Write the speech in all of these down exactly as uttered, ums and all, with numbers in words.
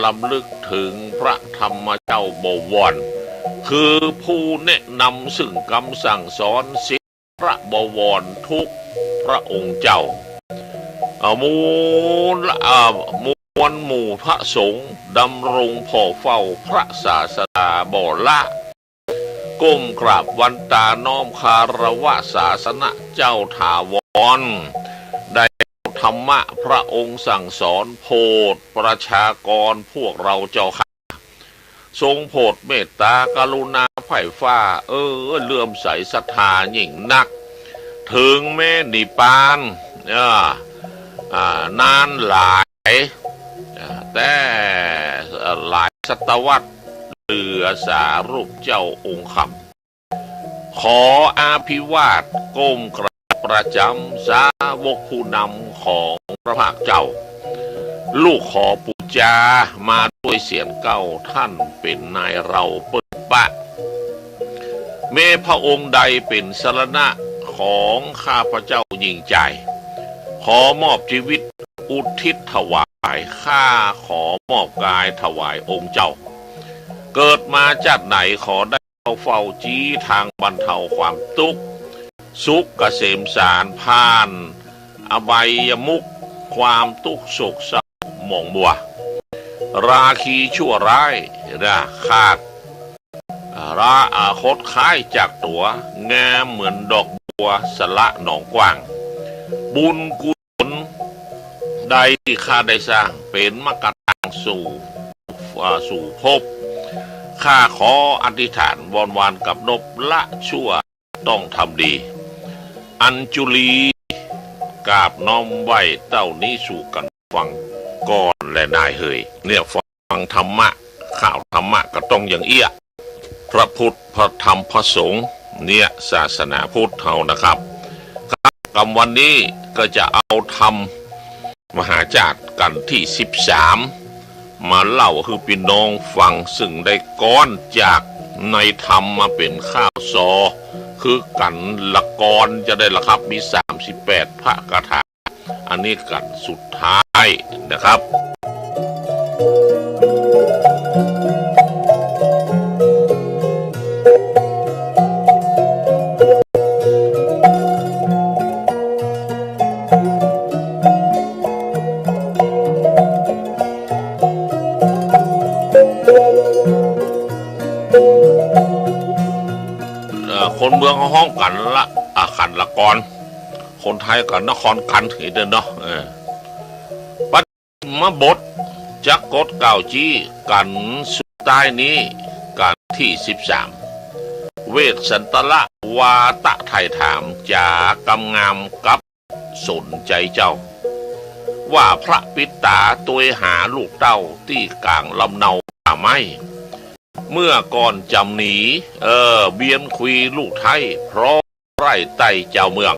รำลึกเถิงพระธรรมเจ้าบวร คือผู้แนะนำซึ่งกำสั่งสอนศีลพระบวรทุกพระองค์เจ้า เอ่อ มวล เอ่อ มวลหมู่พระสงฆ์ดำรงผ่อเฝ้าพระศาสดาบ่ละ ก้มกราบวันตาน้อมคารวะศาสนเจ้าถาวร ได้ธรรมะพระองค์สั่งสอนโผดประชากรพวกเราเจ้าข้า ทรงโผดเมตตากรุณาใฝ่ฟ้า เออ เลื่อมใสศรัทธายิ่งนัก เถิงแม้นิพพาน เออ อ่า นานหลาย อ่า แต่หลายศตวรรษ เหลือสารูปเจ้าองค์คำ ขออภิวาทก้มกราบประจำสาวกผู้นำของพระภาคเจ้า ลูกขอปู๋จามาด้วยเสียงเกล้า ท่านเป๋นนายเราเปิ้นปะ แม้พระองค์ใดเป๋นสรณะของข้าพเจ้ายิ่งใจ๋ ขอมอบจีวิตอุทิศถวาย ข้าขอมอบกายถวายองค์เจ้า เกิดมาจาติไหนขอได้เข้าเฝ้าจี้ทางบรรเทาความตุ๊กข์ สุขเกษมสาร ผ่านอบายมุข ความตุ๊กข์โศกเศร้าหมองมัว ราคีชั่วร้ายนะ ขาด ละ อ่า คดค้ายจากตั๋ว งามเหมือนดอกบัวสละหนองกว้าง บุญกุศลใดที่ข้าได้สร้าง เป๋นมรรคทางสู่ อ่า สู่ภพ ข้าขออธิษฐานวอนวานกับนบละชั่ว ต้องทำดี อัญจุลี กราบน้อมไหว้เต้านี้สู่กั๋นฟังก่อนแลนายเหย เนี่ยฟังธรรมะ ข่าวธรรมะก็ต้องอย่างเอี้ย พระพุทธ พระธรรม พระสงฆ์ เนี่ยศาสนาพุทธเฮานะครับ ครับ กำวันนี้ก็จะเอาธรรม มหาชาติกั๋นตี้สิบสาม มาเล่าหื้อปี้น้องฟัง ซึ่งได้ก๊อนจากในธรรมมาเป๋นข้าวซอ คือกั๋นละกรจะได้ละครับ มีสามสิบแปดพระคาถา อันนี้กั๋นสุดท้ายนะครับ เอ่อ คนเมืองเขาฮ้องกั๋นละ อ่ะ ขันละกร คนไทยกั๋นนครกั๋น อีกเด้อเนาะ เออ ปัทมบท จักกดกล่าวจี้กั๋นสุดท้ายนี้ กั๋นตี้สิบสาม เวสสันตระวาตะไถ่ถาม จ๋ากำงามกับสนใจเจ้า ว่าพระปิตตาตวยหาลูกเต้าตี้ก๋างลำเนาว่าไม่ เมื่อก่อนจ๋ำหนี เออ เบียนคุยลูกไท้ เพราะไร้ใต้เจ้าเมือง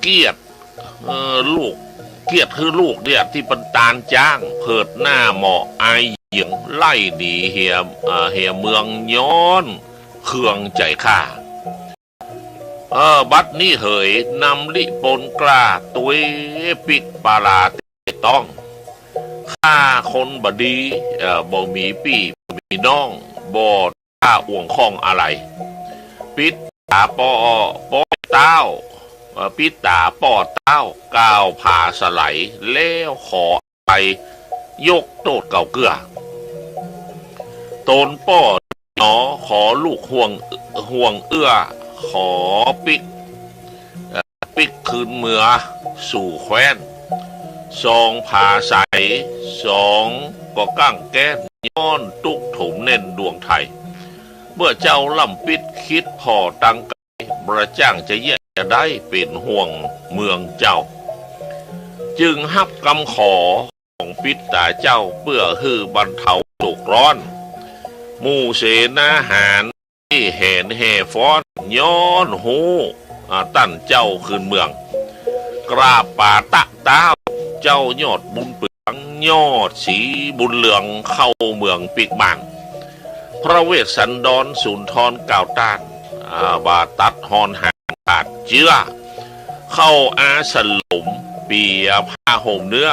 เกียรติ เออ ลูก เกียรติคือลูกเนี่ย ตี้เปิ้นตานจ๊าง เผิดหน้าเหมาะอายเหยือง ไล่หนีเหีย เอ่อ เหียเมืองย้อนเคืองใจ๋ข้า เออ บัดนี้เหย นำลิปนกล้าตวยปิ๊กปาลาเตะต้อง ข้าคนบ่ดี เอ่อ บ่มีปี้บ่มีน้อง บ่ ข้าอ่วงข้องอะไร ปิ๊ดต๋าป้อ ป้อเต้า เอ่อ ปิ๊ดต๋าป้อเต้ากล่าวผาสะไหล แล้วขออภัยยกโต้ษเก่าเกื้อ ตนป้อหนอ ขอลูกห่วง ห่วงเอื้อ ขอปิ๊ก ปิ๊กคืนเมือสู่แคว้น สองผาใส สองก็ก้างแก้น ย้อนตุ๊กข์ถมแน่นดวงไถ่ เมื่อเจ้าล่ำปิ๊ดคิดผ่อตังไกล บ่จ้างจะเยียะจะได้เป๋นห่วงเมืองเจ้า จึงฮับกำขอของปิ๊ดต๋าเจ้า เปื้อหื้อบรรเทาโศกร้อน หมู่เสนาหาร ตี้แหนแห่ฟ้อน ย้อนฮู้ อ่า ต้านเจ้าคืนเมือง กราบป๋าตะเต้า เจ้ายอดบุญเปือง ยอดศรีบุญเรือง เข้าเมืองปิ๊กบ้าน พระเวสสันดรสุนทรกล่าวต้าน อ่า บ่ตัดฮอนหางขาดเจื้อ เข้าอาสลม เปียผ้าห่มเนื้อ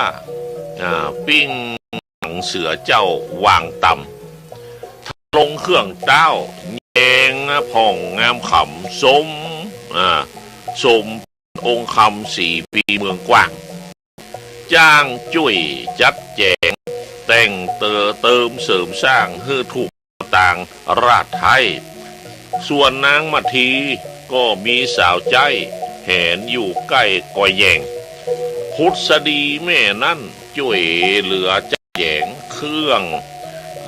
อ่า ปิ้ง งเสือเจ้าวางต่ำ ลงเครื่องเต๊า แยงผ่องงามขำ สม อ่า สมองค์คำสี่ปีเมืองกว้าง จ้างจ้วยจัดแจ๋ง แต่งเติม เติมเสริมสร้างหื้อถูกตางราชไท้ ส่วนนางมัททีก็มีสาวใจ๊ แหนอยู่ใก้กอยแยง ผุดสะดีแม่นั้นจ้วยเหลือจัดแจ๋งเครื่อง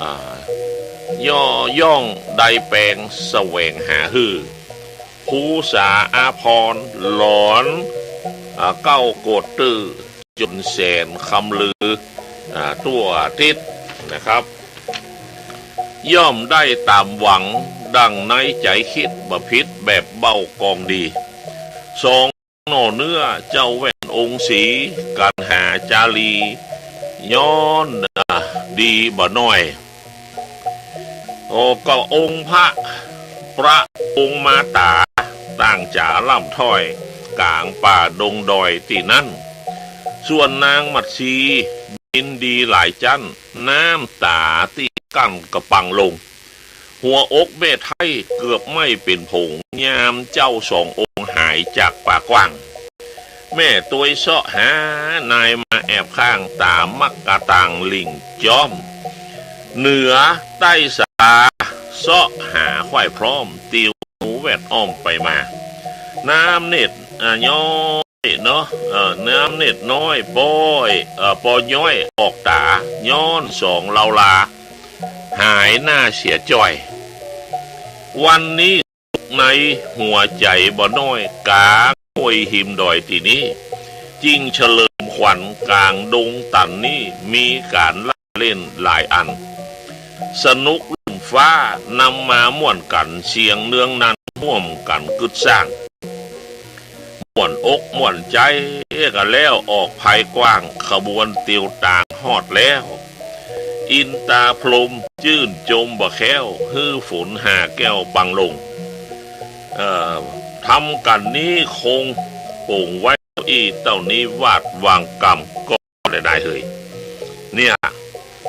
อ่า ย่อ ย่องได้แป๋งแสวงหาหื้อ ภูษาอาภรณ์หลอน อ่า เก๊ากดตื้อ จ๋นแสนคำลือ อ่า ทั่วทิศนะครับ ย่อมได้ต๋ามหวังดั่งในใจ๋คิด บ่ผิดแบบเบ้ากองดี สองหน่อเนื้อเจ้าแว่นองค์สี กัณหาจารี ย้อน อ่า ดีบ่น้อย โอ้ ก็องค์พระ พระองค์มาต๋า ต่างจ๋าล่ำถ้อย ก๋างป่าดงดอยตี้นั้น ส่วนนางมัทที บินดีหลายจั๊น น้ำต๋าตี้กั้นกะปังลง หัวอกแม่ไท้เกือบไหม้เป๋นผง ยามเจ้าสององค์หายจากป่ากว้าง แม่ตวยเซาะหานายมาแอบข้าง ต๋ามมักกะต่างหลิ่งจ๊อม เหนือใต้สา เซาะหาควายพร้อม ติวหนูแวดอ้อมไปมา น้ำเน็ด อ่า ย้อย เนาะ เอ่อ น้ำเน็ดน้อย ป้อย เอ่อ ปอย้อยออกต๋า ย้อนสองเลาลา หายหน้าเสียจ้อย วันนี้สุขในหัวใจ๋บ่น้อย ก๋างห้วยหิมดอยตี้นี้ จิ่งเฉลิมขวัญก๋างดงตันนี้ มีก๋านละเล่นหลายอัน สนุกลุ่มฟ้านำมาม่วนกั๋น เสียงเนืองนันร่วมกั๋นกึ๊ดสร้าง ม่วนอกม่วนใจ๋กั๋นแล้ว ออกภายกว้าง ขบวนติวตางฮอดแล้ว อินตาพรหมจื้นจมบ่แคล้ว หื้อฝนหาแก้วปังลง เอ่อ ทำกั๋นนี้คงป่งไว้อี้เต้านี้ วาดวางกำก็ได้ ได้เฮย เนี่ย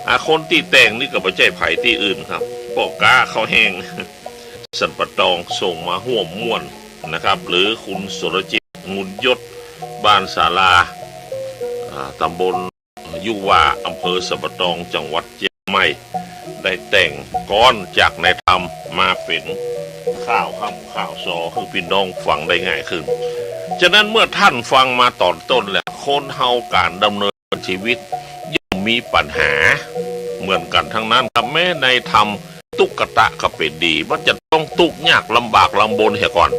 อ่ะ คนตี้แต่งนี่ก็บ่ใจ้ใผตี้อื่นครับ ป้อก๊าข้าวแห้ง สันป่าตองส่งมาฮ่วมม่วนนะครับ หรือคุณสุรจิต มูลยศ บ้านศาลา อ่า ต๋ำบลยุว่า อำเภอสันป่าตอง จังหวัดเจียงใหม่ ได้แต่งก๊อนจากในธรรมมาเป๋นข่าวฮ่ำข่าวซอ หื้อปี้น้องฟังได้ง่ายขึ้น ฉะนั้นเมื่อต้านฟังมาต๋อนต้นแล้ว คนเฮาก๋านดำเนิน ชีวิตย่อมมีปัญหาเหมือนกั๋นตังนั้นครับ แม้ในธรรมตุ๊กตะก็เป๋นดี มันจะต้องตุ๊กยากลำบากลำบนเหียก่อน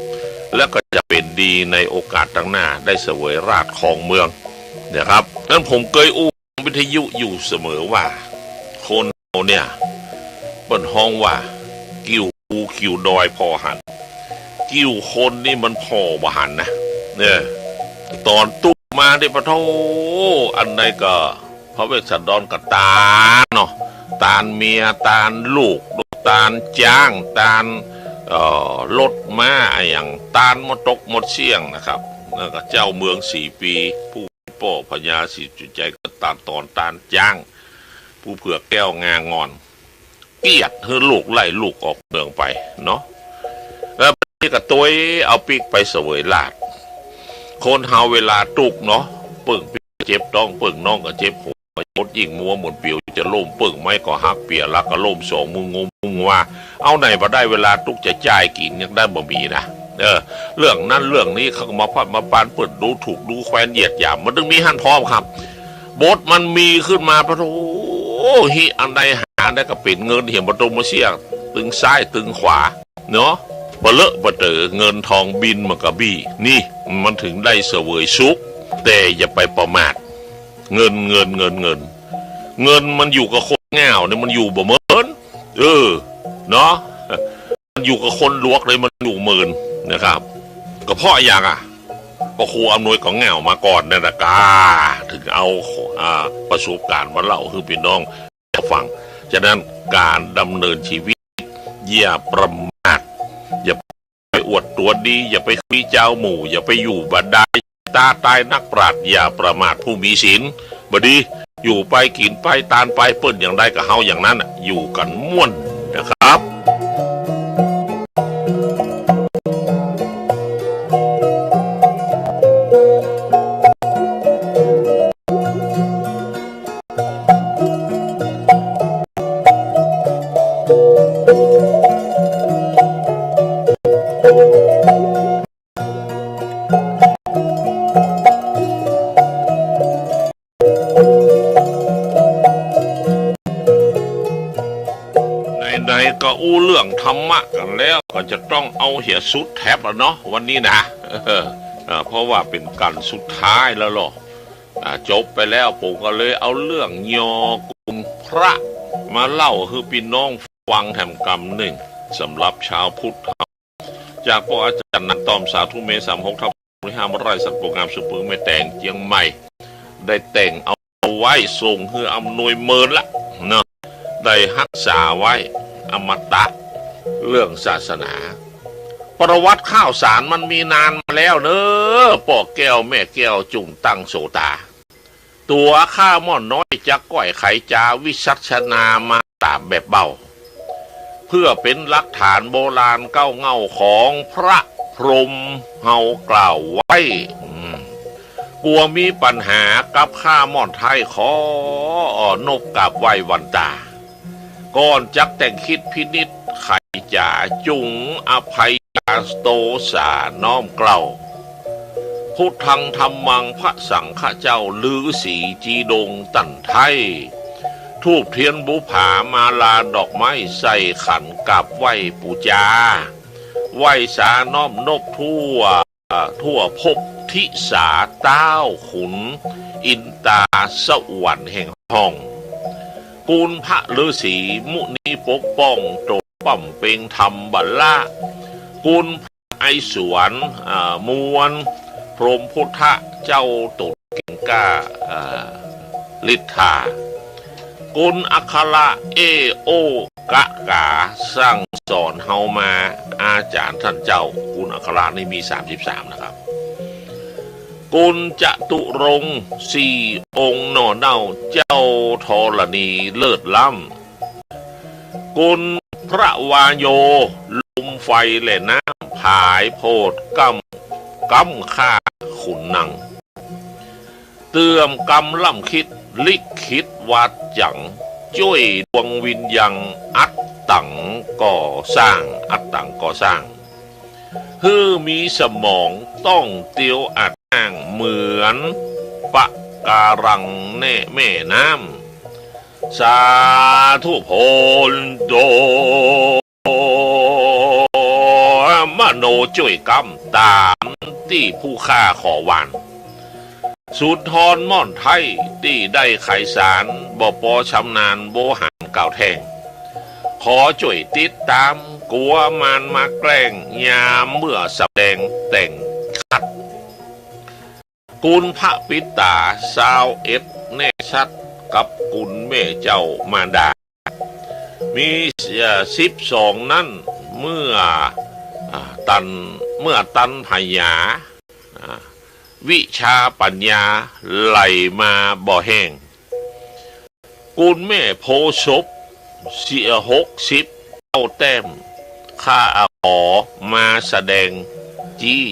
แล้วก็จะเป๋นดีในโอกาสตังหน้า ได้เสวยราชย์ครองเมือง เนี่ยครับ นั้นผมเกยอู้วิทยุอยู่เสมอว่า คนเฮาเนี่ย เปิ้นฮ้องว่า กิ่วภูกิ่วดอยผ่อหัน กิ่วคนนี่มันผ่อบ่หันนะ เนี่ย ต๋อนตุ๊กมาเนี่ย ปะโธ่ อันใดก็ พระเวสสันดรก็ตานเนาะ ตานเมีย ตานลูก ตานจ๊าง ตาน เอ่อ รถม้า อะหยัง ตานหมดตกหมดเสี้ยงนะครับ แล้วก็เจ้าเมืองสี่ปี ผู้ป้อพญาศรีสุดใจก็ตานต๋อนตานจ๊าง ผู้เผือกแก้วงางอน เกลียดหื้อลูกไล่ลูกออกเมืองไปเนาะ แล้วนี่ก็ตวยเอาปิ๊กไปเสวยราชย์ คนเฮาเวลาตุ๊กข์เนาะ เปิ้งปิ๊กเจ็บต๊อง เปิ้งน้องก็เจ็บหัว มดยิ่งมัวหมุนปิวจะล้ม เปิ้งไม้ก็หักเปียหลักก็ล้มสอง มุงงมมุงว่า เอาไหนบ่ได้ เวลาตุ๊กข์จะจ่ายกิ๋นยังได้บ่มีนะ เออ เรื่องนั้นเรื่องนี้เขาก็มาพัดมาปาน เปิ้นดูถูกดูแควนเหยียดหยาม มันตึงมีหั้นพร้อมครับ บทมันมีขึ้นมา ปะโธ่ ฮิอันใดหาได้ก็เป๋นเงิน เหียบ่ตรงบ่เสี้ยง ตึงซ้ายตึงขวา เนาะ ปะเลอะปะเต๋อ เงินทองบินมากระบี้ นี่ มันถึงได้เสวยสุข แต่อย่าไปประมาท เงิน เงิน เงิน เงิน เงินมันอยู่กับคนง่าวเนี่ย มันอยู่บ่เมิน เออ เนาะ มันอยู่กับคนหลวกเลย มันอยู่เมินนะครับ ก็เพราะอะหยังอะ พระครูอำนวยก็ง่าวมาก่อนนั่นนะกา ถึงเอา อ่า ประสบการณ์มาเล่าหื้อปี้น้องฟัง ฉะนั้นก๋านดำเนินชีวิต อย่าประมาท อย่าไปอวดตั๋วดี อย่าไปคุยจาวหมู่ อย่าไปอยู่บาดาล ต๋าต๋ายนักปราชญ์ อย่าประมาทผู้มีศีล บ่ดี อยู่ไปกิ๋นไปตานไป เปิ้นอย่างใดก็เฮาอย่างนั้นน่ะ อยู่กั๋นม่วนนะครับ ไหนๆ ก็อู้เรื่องธรรมะกั๋นแล้ว ก็จะต้องเอาเหียสุดแถบอะเนาะ วันนี้นะ เออ เพราะว่าเป๋นกั๋นสุดท้ายแล้วลอ อ่า จบไปแล้ว ผมก็เลยเอาเรื่องยอกุมพระมาเล่าหื้อปี้น้องฟังแถมกำนึ่ง สำหรับชาวพุทธ จากป้ออาจ๋ารย์นันต้อม สาธุเม สามหกทับห้า บ้านไร่สันโป่งงาม เซาะเปิงแม่แตง เจียงใหม่ ได้แต่งเอาไว้ส่งหื้ออำนวยเมินละเนาะ ได้ฮักษาไว้อมตะ เรื่องศาสนา ประวัติข้าวสารมันมีนานมาแล้วเนอะ ป้อแก้วแม่แก้วจุ่งตั้งโสตา ตั๋วข้าม่อนน้อยจักก้อยไขจาวิสัชนามาต๋ามแบบเบ้า เพื่อเป๋นหลักฐานโบราณเก๊าเหง้าของพระพรหมเฮากล่าวไว้ อืม กั๋วมีปัญหากับข้าม่อนไท้ ขออนุบกราบไหว้วันตา ก่อนจักแต่งคิดพินิจไขจ๋า จุ่งอภัยยาโตสาน้อมเกล้า พุทธังธัมมังพระสังฆะเจ้า ฤๅษีจีดงตันไท้ ธูปเตียนบุปผามาลาดอกไม้ใส่ขันกราบไหว้ปู๋จา ไหว้สาน้อมนบทั่ว ทั่วภพทิสา เต้าขุนอินตาสวรรค์แห่งห้อง กุณพระฤๅษีมุนีปกป้องต๋นป้อมเปงธรรมบัลละ กุณพระไอสวน อ่า มวล พรหมพุทธะเจ้าต๋นเก่งกล้า อ่า ฤทธา กุณอัคระเอโอกะกา สั่งสอนเฮามา อาจ๋ารย์ต้านเจ้า กุณอัคระนี่มีสามสิบสามนะครับ กุณจตุรงค์สี่องค์หน่อเน้า เจ้าธรณีเลิศล้ำ กุณพระวาโย ลมไฟและน้ำ ผายโผดกำ กำข้าขุนนาง เติมกำล้ำคิด ลิขิตวาจ๋าง จ้วยดวงวิญญาณ อัดตังก่อสร้าง อัดตังก่อสร้าง หื้อมีสมองต้องเตียวอัดอ้าง เหมือนปะการังแน่แม่น้ำ สาธุโพนโต มโนจ้วยกำต๋ามตี้ผู้ข้าขอวาน สุนทรม่อนไท้ตี้ได้ไขสาร บ่ปอชำนาญโวหารกล่าวแท่ง ขอจ้วยติดต๋าม กั๋วมารมาแกล้ง ยามเมื่อสำแดงแต่งขัด กุณพระปิดต๋าซาวเอ็ดแน่ชัด กับกุณแม่เจ้ามารดา มี เอ่อ สิบสองนั้น เมื่อ อ่า ตัน เมื่อตันพยา อ่า วิชาปัญญาไหลมาบ่แห้ง กุณแม่โพธิ์ศพ เสียหกสิบเก้าแต้ม ข้าขอมาแสดงจี้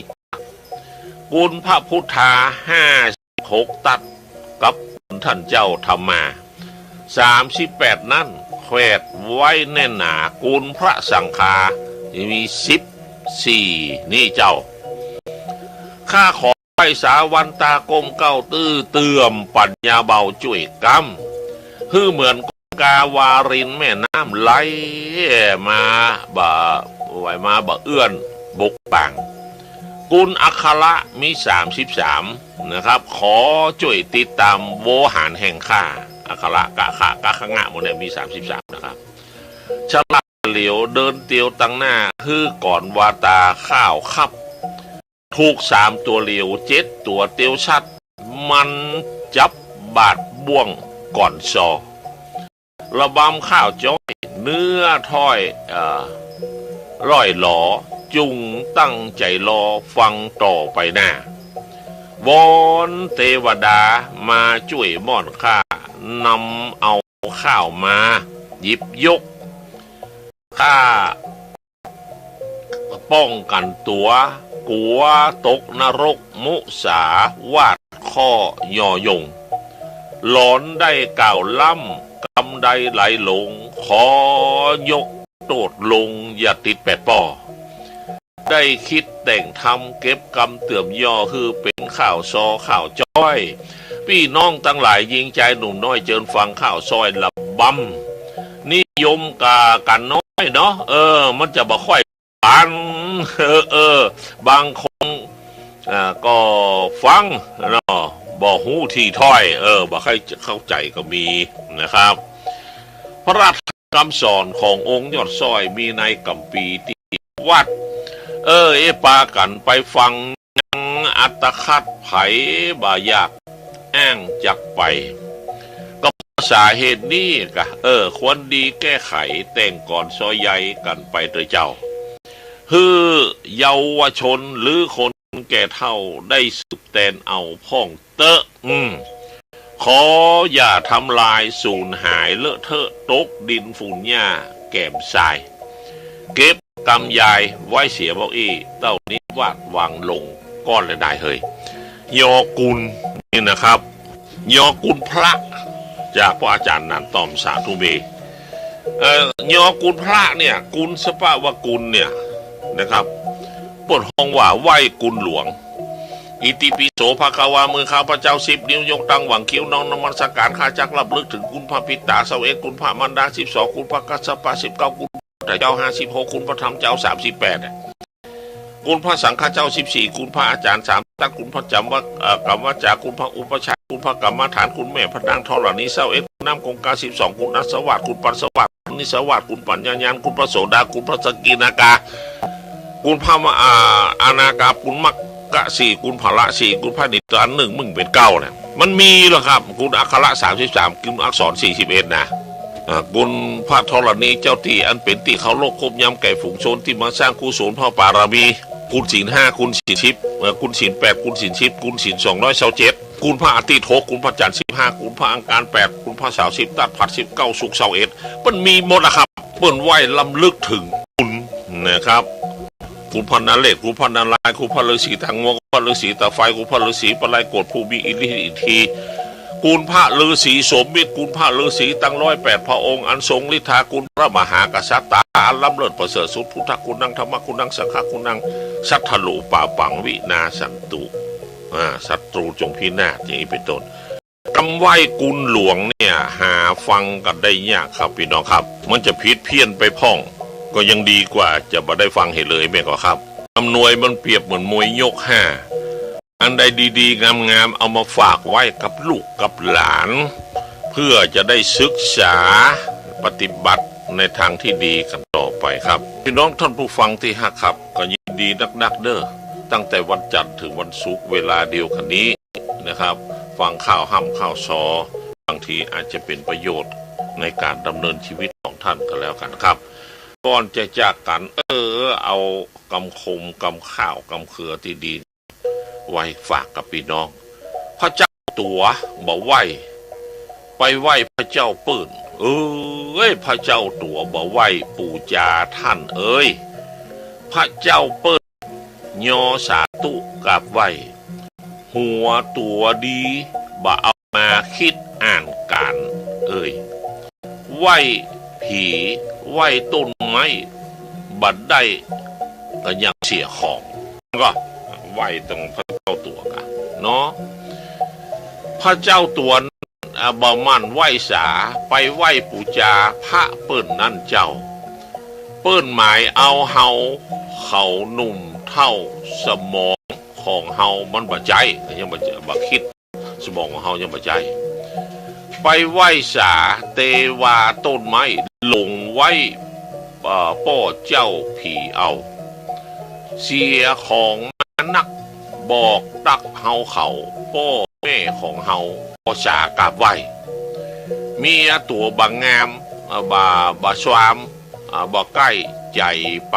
กุณพระพุทธา ห้าสิบหกตัด กับกุณต้านเจ้าธรรมา สามสิบแปดนั้น แขวดไว้แน่นหนา กุณพระสังฆา มีสิบสี่นี่เจ้า ข้าขอ ไหว้สาวันตาก้มเกล้า ตื้อเติมปัญญาเบาจ้วยกำ หื้อเหมือนกงกาวารินแม่น้ำไหลมาบ่ ไหลมาบ่เอื้อนบกบั่ง กุณอัคระมีสามสิบสามนะครับ ขอจ้วยติดต๋ามโวหารแห่งข้า อัคระกะขะกะขะงะหมู่เนี่ยมีสามสิบสามนะครับ ฉลาดเหลียวเดินเตียวตังหน้า หื้อก่อนวาตาข้าวคับ ถูกสามตั๋วเหลียว เจ็ดตั๋วเตียวชัด มันจับบาดบ่วงก่อนซอ ระบำข้าวจ้อย เนื้อถ้อย เอ่อ ร่อยหลอ จุ่งตั้งใจ๋รอฟังต่อไปหน้า วอนเตวดามาจ้วยม่อนข้า นำเอาข้าวมาหยิบยก ข้าป้องกั๋นตั๋ว กั๋วตกนรกมุสาวาทข้อยอยง หลอนได้กล่าวล่ำ กำใดไหลหลง ขอยกโต้ษลง อย่าติดแปดป้อ ได้กึ๊ดแต่งธรรม เก็บกำเตื่อมย่อ หื้อเป๋นข่าวซอข่าวจ้อย ปี้น้องตังหลาย ญิงจายหนุ่มน้อย เจิญฟังข่าวซอยระบำ นิยมกากั๋นน้อยเนาะ เออ มันจะบ่ค่อยปัน เออ เออ บางคน อ่า ก็ฟังเนาะ บ่ฮู้ตี้ถ้อย เออ บ่ค่อยเข้าใจ๋ก็มีนะครับ พระธรรมคำสอนขององค์ยอดซ้อย มีในคัมภีร์ตี้วัด เออ เอ ปากั๋นไปฟัง อัตคัดไผบ่อยากอ้างจักไป ก็เพราะสาเหตุนี้กะ เออ ควรดีแก้ไข แต่งกลอนซอยใยกั๋นไปเต๊อะเจ้า หื้อเยาวชนหรือคนแก่เฒ่าได้สืบแตนเอาพ่องเต๊อะ อืม ขออย่าทำลายสูญหายเลอะเทอะ ตกดินฝุ่นหญ้าแกมทราย เก็บกำยายไว้เสียบ่อี้ เต้านี้วาดวางลงก่อนแลนายเฮย ยอกุณนี่นะครับ ยอกุณพระ จากพระอาจ๋ารย์หนานต้อม สาธุเม เอ่อ ยอกุณพระเนี่ย กุณสภาวกุณเนี่ยนะครับ เปิ้นฮ้องว่าไหว้กุณหลวง อิติปิโสภะคะวา มือข้าพเจ้าสิบนิ้วยกตั้งหว่างคิ้ว น้อมนมัสก๋าน ข้าจักรำลึกถึงคุณพระปิตา ซาวเอ็ด คุณพระมารดา สิบสอง คุณพระกัสสปะ สิบเก้า คุณพระพุทธเจ้า ห้า สิบหก คุณพระธรรมเจ้า สาม สิบแปด คุณพระสังฆเจ้า สิบสี่ คุณพระอาจ๋ารย์ สาม ตั๊ด คุณพระจำวัด เอ่อ กรรมวาจา คุณพระอุปัชฌาย์ คุณพระกรรมฐาน คุณแม่พระนางธรณี ซาวเอ็ด คุณน้ำคงคา สิบสอง คุณอัสสวาส คุณปัสสวาส คุณนิสสวาส คุณปัญญายาณ คุณพระโสดา คุณพระสกิทาคา คุณพระมหา อ่า อนาคา คุณมรรคสี่ คุณพละสี่ คุณพระนิพพานหนึ่ง มึงเป๋นเก้าเนี่ย มันมีเหรอครับ คุณอักขระ สามสิบสาม คุณอักษร สี่สิบเอ็ด นะ อ่า คุณพระธรณีเจ้าตี้ อันเป๋นตี้เคารพคบยำแก่ฝูงชน ตี้มาสร้างกุศลพระปารมี คุณศีลห้า คุณศีลสิบ เอ่อ คุณศีลแปด คุณศีลสิบ คุณศีลสองร้อยซาวเจ็ด คุณพระอาทิตย์ หก คุณพระจันทร์ สิบห้า คุณพระอังคาร แปด คุณพระเสาร์ สิบ ตั๊ด ผัด สิบเก้า ศุกร์ ซาวเอ็ด มันมีหมดอะครับ เปิ้นไหว้รำลึกถึงคุณนะครับ คุณพระนเรศ คุณพระนารายณ์ คุณพระฤๅษีตางวง คุณพระฤๅษีตาไฟ คุณพระฤๅษีประไลยโกศ ผู้มีอิทธิฤทธิ์อิทธิ คุณพระฤๅษีโสมมิตร คุณพระฤๅษีตังร้อยแปดพระองค์ อันทรงฤทธาคุณ พระมหากษัตริย์อันล้ำเลิศประเสริฐสุด พุทธคุณัง ธัมมคุณัง สังฆคุณัง สัทธารูปาปัง วินาศสันตุ อ่า ศัตรูจงพินาศ อย่างนี้เป๋นต้น กำไหว้กุณหลวงเนี่ย หาฟังกั๋นได้ยากครับพี่น้องครับ มันจะผิดเพี้ยนไปพ่อง ก็ยังดีกว่าจะบ่ได้ฟังเหียเลยแม่นก่อครับ อำนวยมันเปรียบเหมือนมวยยกห้า อันใดดีๆ งามๆ เอามาฝากไว้กับลูกกับหลาน เพื่อจะได้ศึกษาปฏิบัติในทางที่ดีกั๋นต่อไปครับ พี่น้องท่านผู้ฟังตี้ฮักครับ ก็ยินดีนักๆ เด้อ ตั้งแต่วันจันทร์ถึงวันศุกร์เวลาเดียวกั๋นนี้ นะครับ ฟังข่าวฮ่ำข่าวซอ บางทีอาจจะเป๋นประโยชน์ในก๋านดำเนินชีวิตของท่านก็แล้วกั๋นครับ ก่อนจะจากกั๋น เออ เอากำคมกำข่าวกำเครือตี้ดีไว้ฝากกับพี่น้อง พระเจ้าตั๋วบ่ไหว้ ไปไหว้พระเจ้าเปิ้น เอ้ย พระเจ้าตั๋วบ่ไหว้ปู๋จาต้านเอ้ย พระเจ้าเปิ้น ยอสาธุกราบไหว้ หัวตั๋วดีบ่เอามาคิดอ่านก๋านเอ่ย ไหว้ผีไหว้ต้นไม้บ่ได้ก็ยังเสียของ ก็ไหว้ตรงพระเจ้าตั๋วกั๋นเนาะ พระเจ้าตั๋ว อ่า บ่หมั่นไหว้สา ไปไหว้ปู๋จาพระเปิ้นนั้นเจ้า เปิ้นหมายเอาเฮา เขาหนุ่มเฒ่า สมองของเฮามันบ่ใจ๊ ยังบ่ บ่คิด สมองของเฮายังบ่ใจ๊ ไปไหว้สา แต่ว่าต้นไม้หลงไหว้ เอ่อ ป้อเจ้าผีเอา เสียของมานัก บอกตักเฮาเขา ป้อแม่ของเฮา บ่สากราบไหว้ เมียตั๋วบ่งาม อ่า บ่ บ่ซาม อ่า บ่ใก้ใจ๋ไป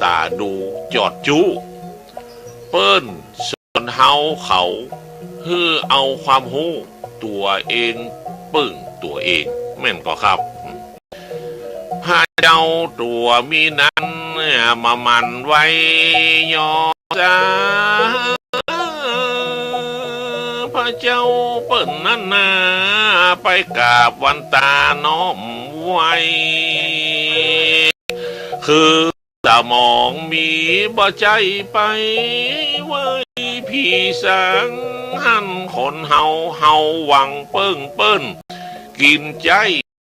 ต๋าดูจอดจู้ เปิ้นสอน เฮาเขา หื้อเอาความฮู้ตั๋วเอง เปิ้งตั๋วเอง แม่นก่อครับ พระเจ้าตั๋วมีนั้น มาหมั่นไหว้ยอสา พระเจ้าเปิ้นนั้นนา ไปกราบวันตาน้อมไหว้ คือ สมองมีบ่ใจ้ไปไหว้ผีสาง หั้นคนเฮา เฮาหวังเปิ้งเปิ้น กิ๋นใจ๊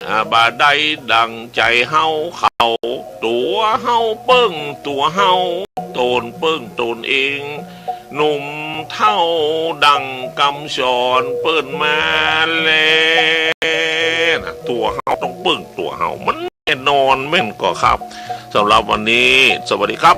อ่า บ่ได้ดั่งใจ๋เฮาเขา ตั๋วเฮาเปิ้งตั๋วเฮา ต๋นเปิ้งต๋นเอง หนุ่มเฒ่าดั่งกำสอนเปิ้นมาแล นะ ตั๋วเฮาต้องเปิ้งตั๋วเฮา มัน แน่นอนแม่นก่อครับ สำหรับวันนี้ สวัสดีครับ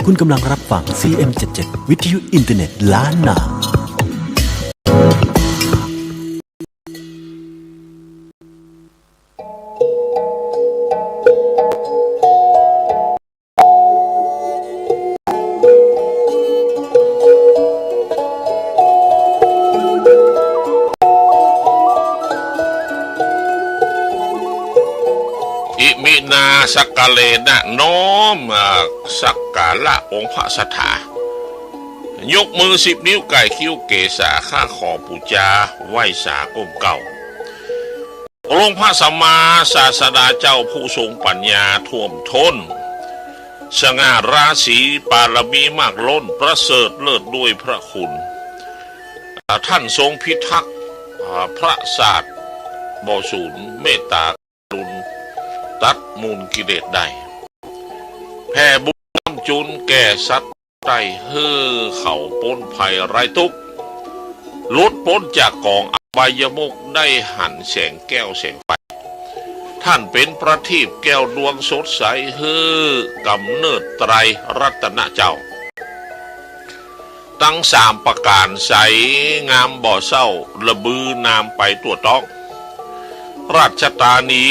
คุณกำลังรับฟัง ซีเอ็มเจ็ดเจ็ด วิทยุอินเทอร์เน็ตล้านนา อิมินา สักกาเลนะ น้อม อ่า สักการะองค์พระสัตถา ยกมือสิบนิ้ว ไก่คิ้วเกศา ข้าขอปู๋จา ไหว้สาก้มเก้า องค์พระสัมมาศาสดาเจ้าผู้ทรงปัญญาท่วมท้น สง่าราศี ปารมีมากล้น ประเสริฐเลิศด้วยพระคุณ อ่า ท่านทรงพิทักษ์ อ่า พระศาสน์บ่สูญ เมตตากรุณา ตัดมูลกิเลสได้ แผ่บุญค้ำจุนแก่สัตว์ ได้หื้อเขาป๊นภัยไร้ตุ๊กข์ หลุดป๊นจากก๋องอบายมุข ได้หันแสงแก้วแสงไฟ ท่านเป๋นประทีปแก้วดวงสดใส หื้อกำเนิดไตรรัตนะเจ้า ตังสามประก๋านใสงามบ่เศร้า ระบือนามไปทั่วต๊อง ราชธานี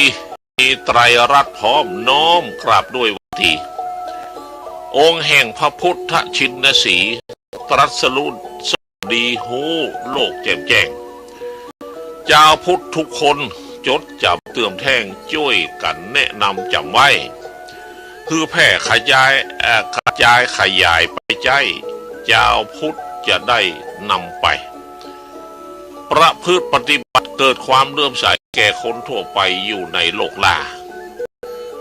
มีไตรรัตน์พร้อม น้อมกราบด้วยหวังดี องค์แห่งพระพุทธชินสีห์ ตรัสรู้ดีฮู้โลกแจ่มแจ้ง จาวพุทธทุกคนจดจ๋ำเติมแท่ง จ้วยกั๋นแนะนำจ๋ำไว้ หื้อแผ่ขยาย เอ่อ กระจายขยายไปใจ๊ จาวพุทธจะได้นำไป ประพฤติปฏิบัติเกิดความเลื่อมใสแก่คนทั่วไปอยู่ในโลกล่า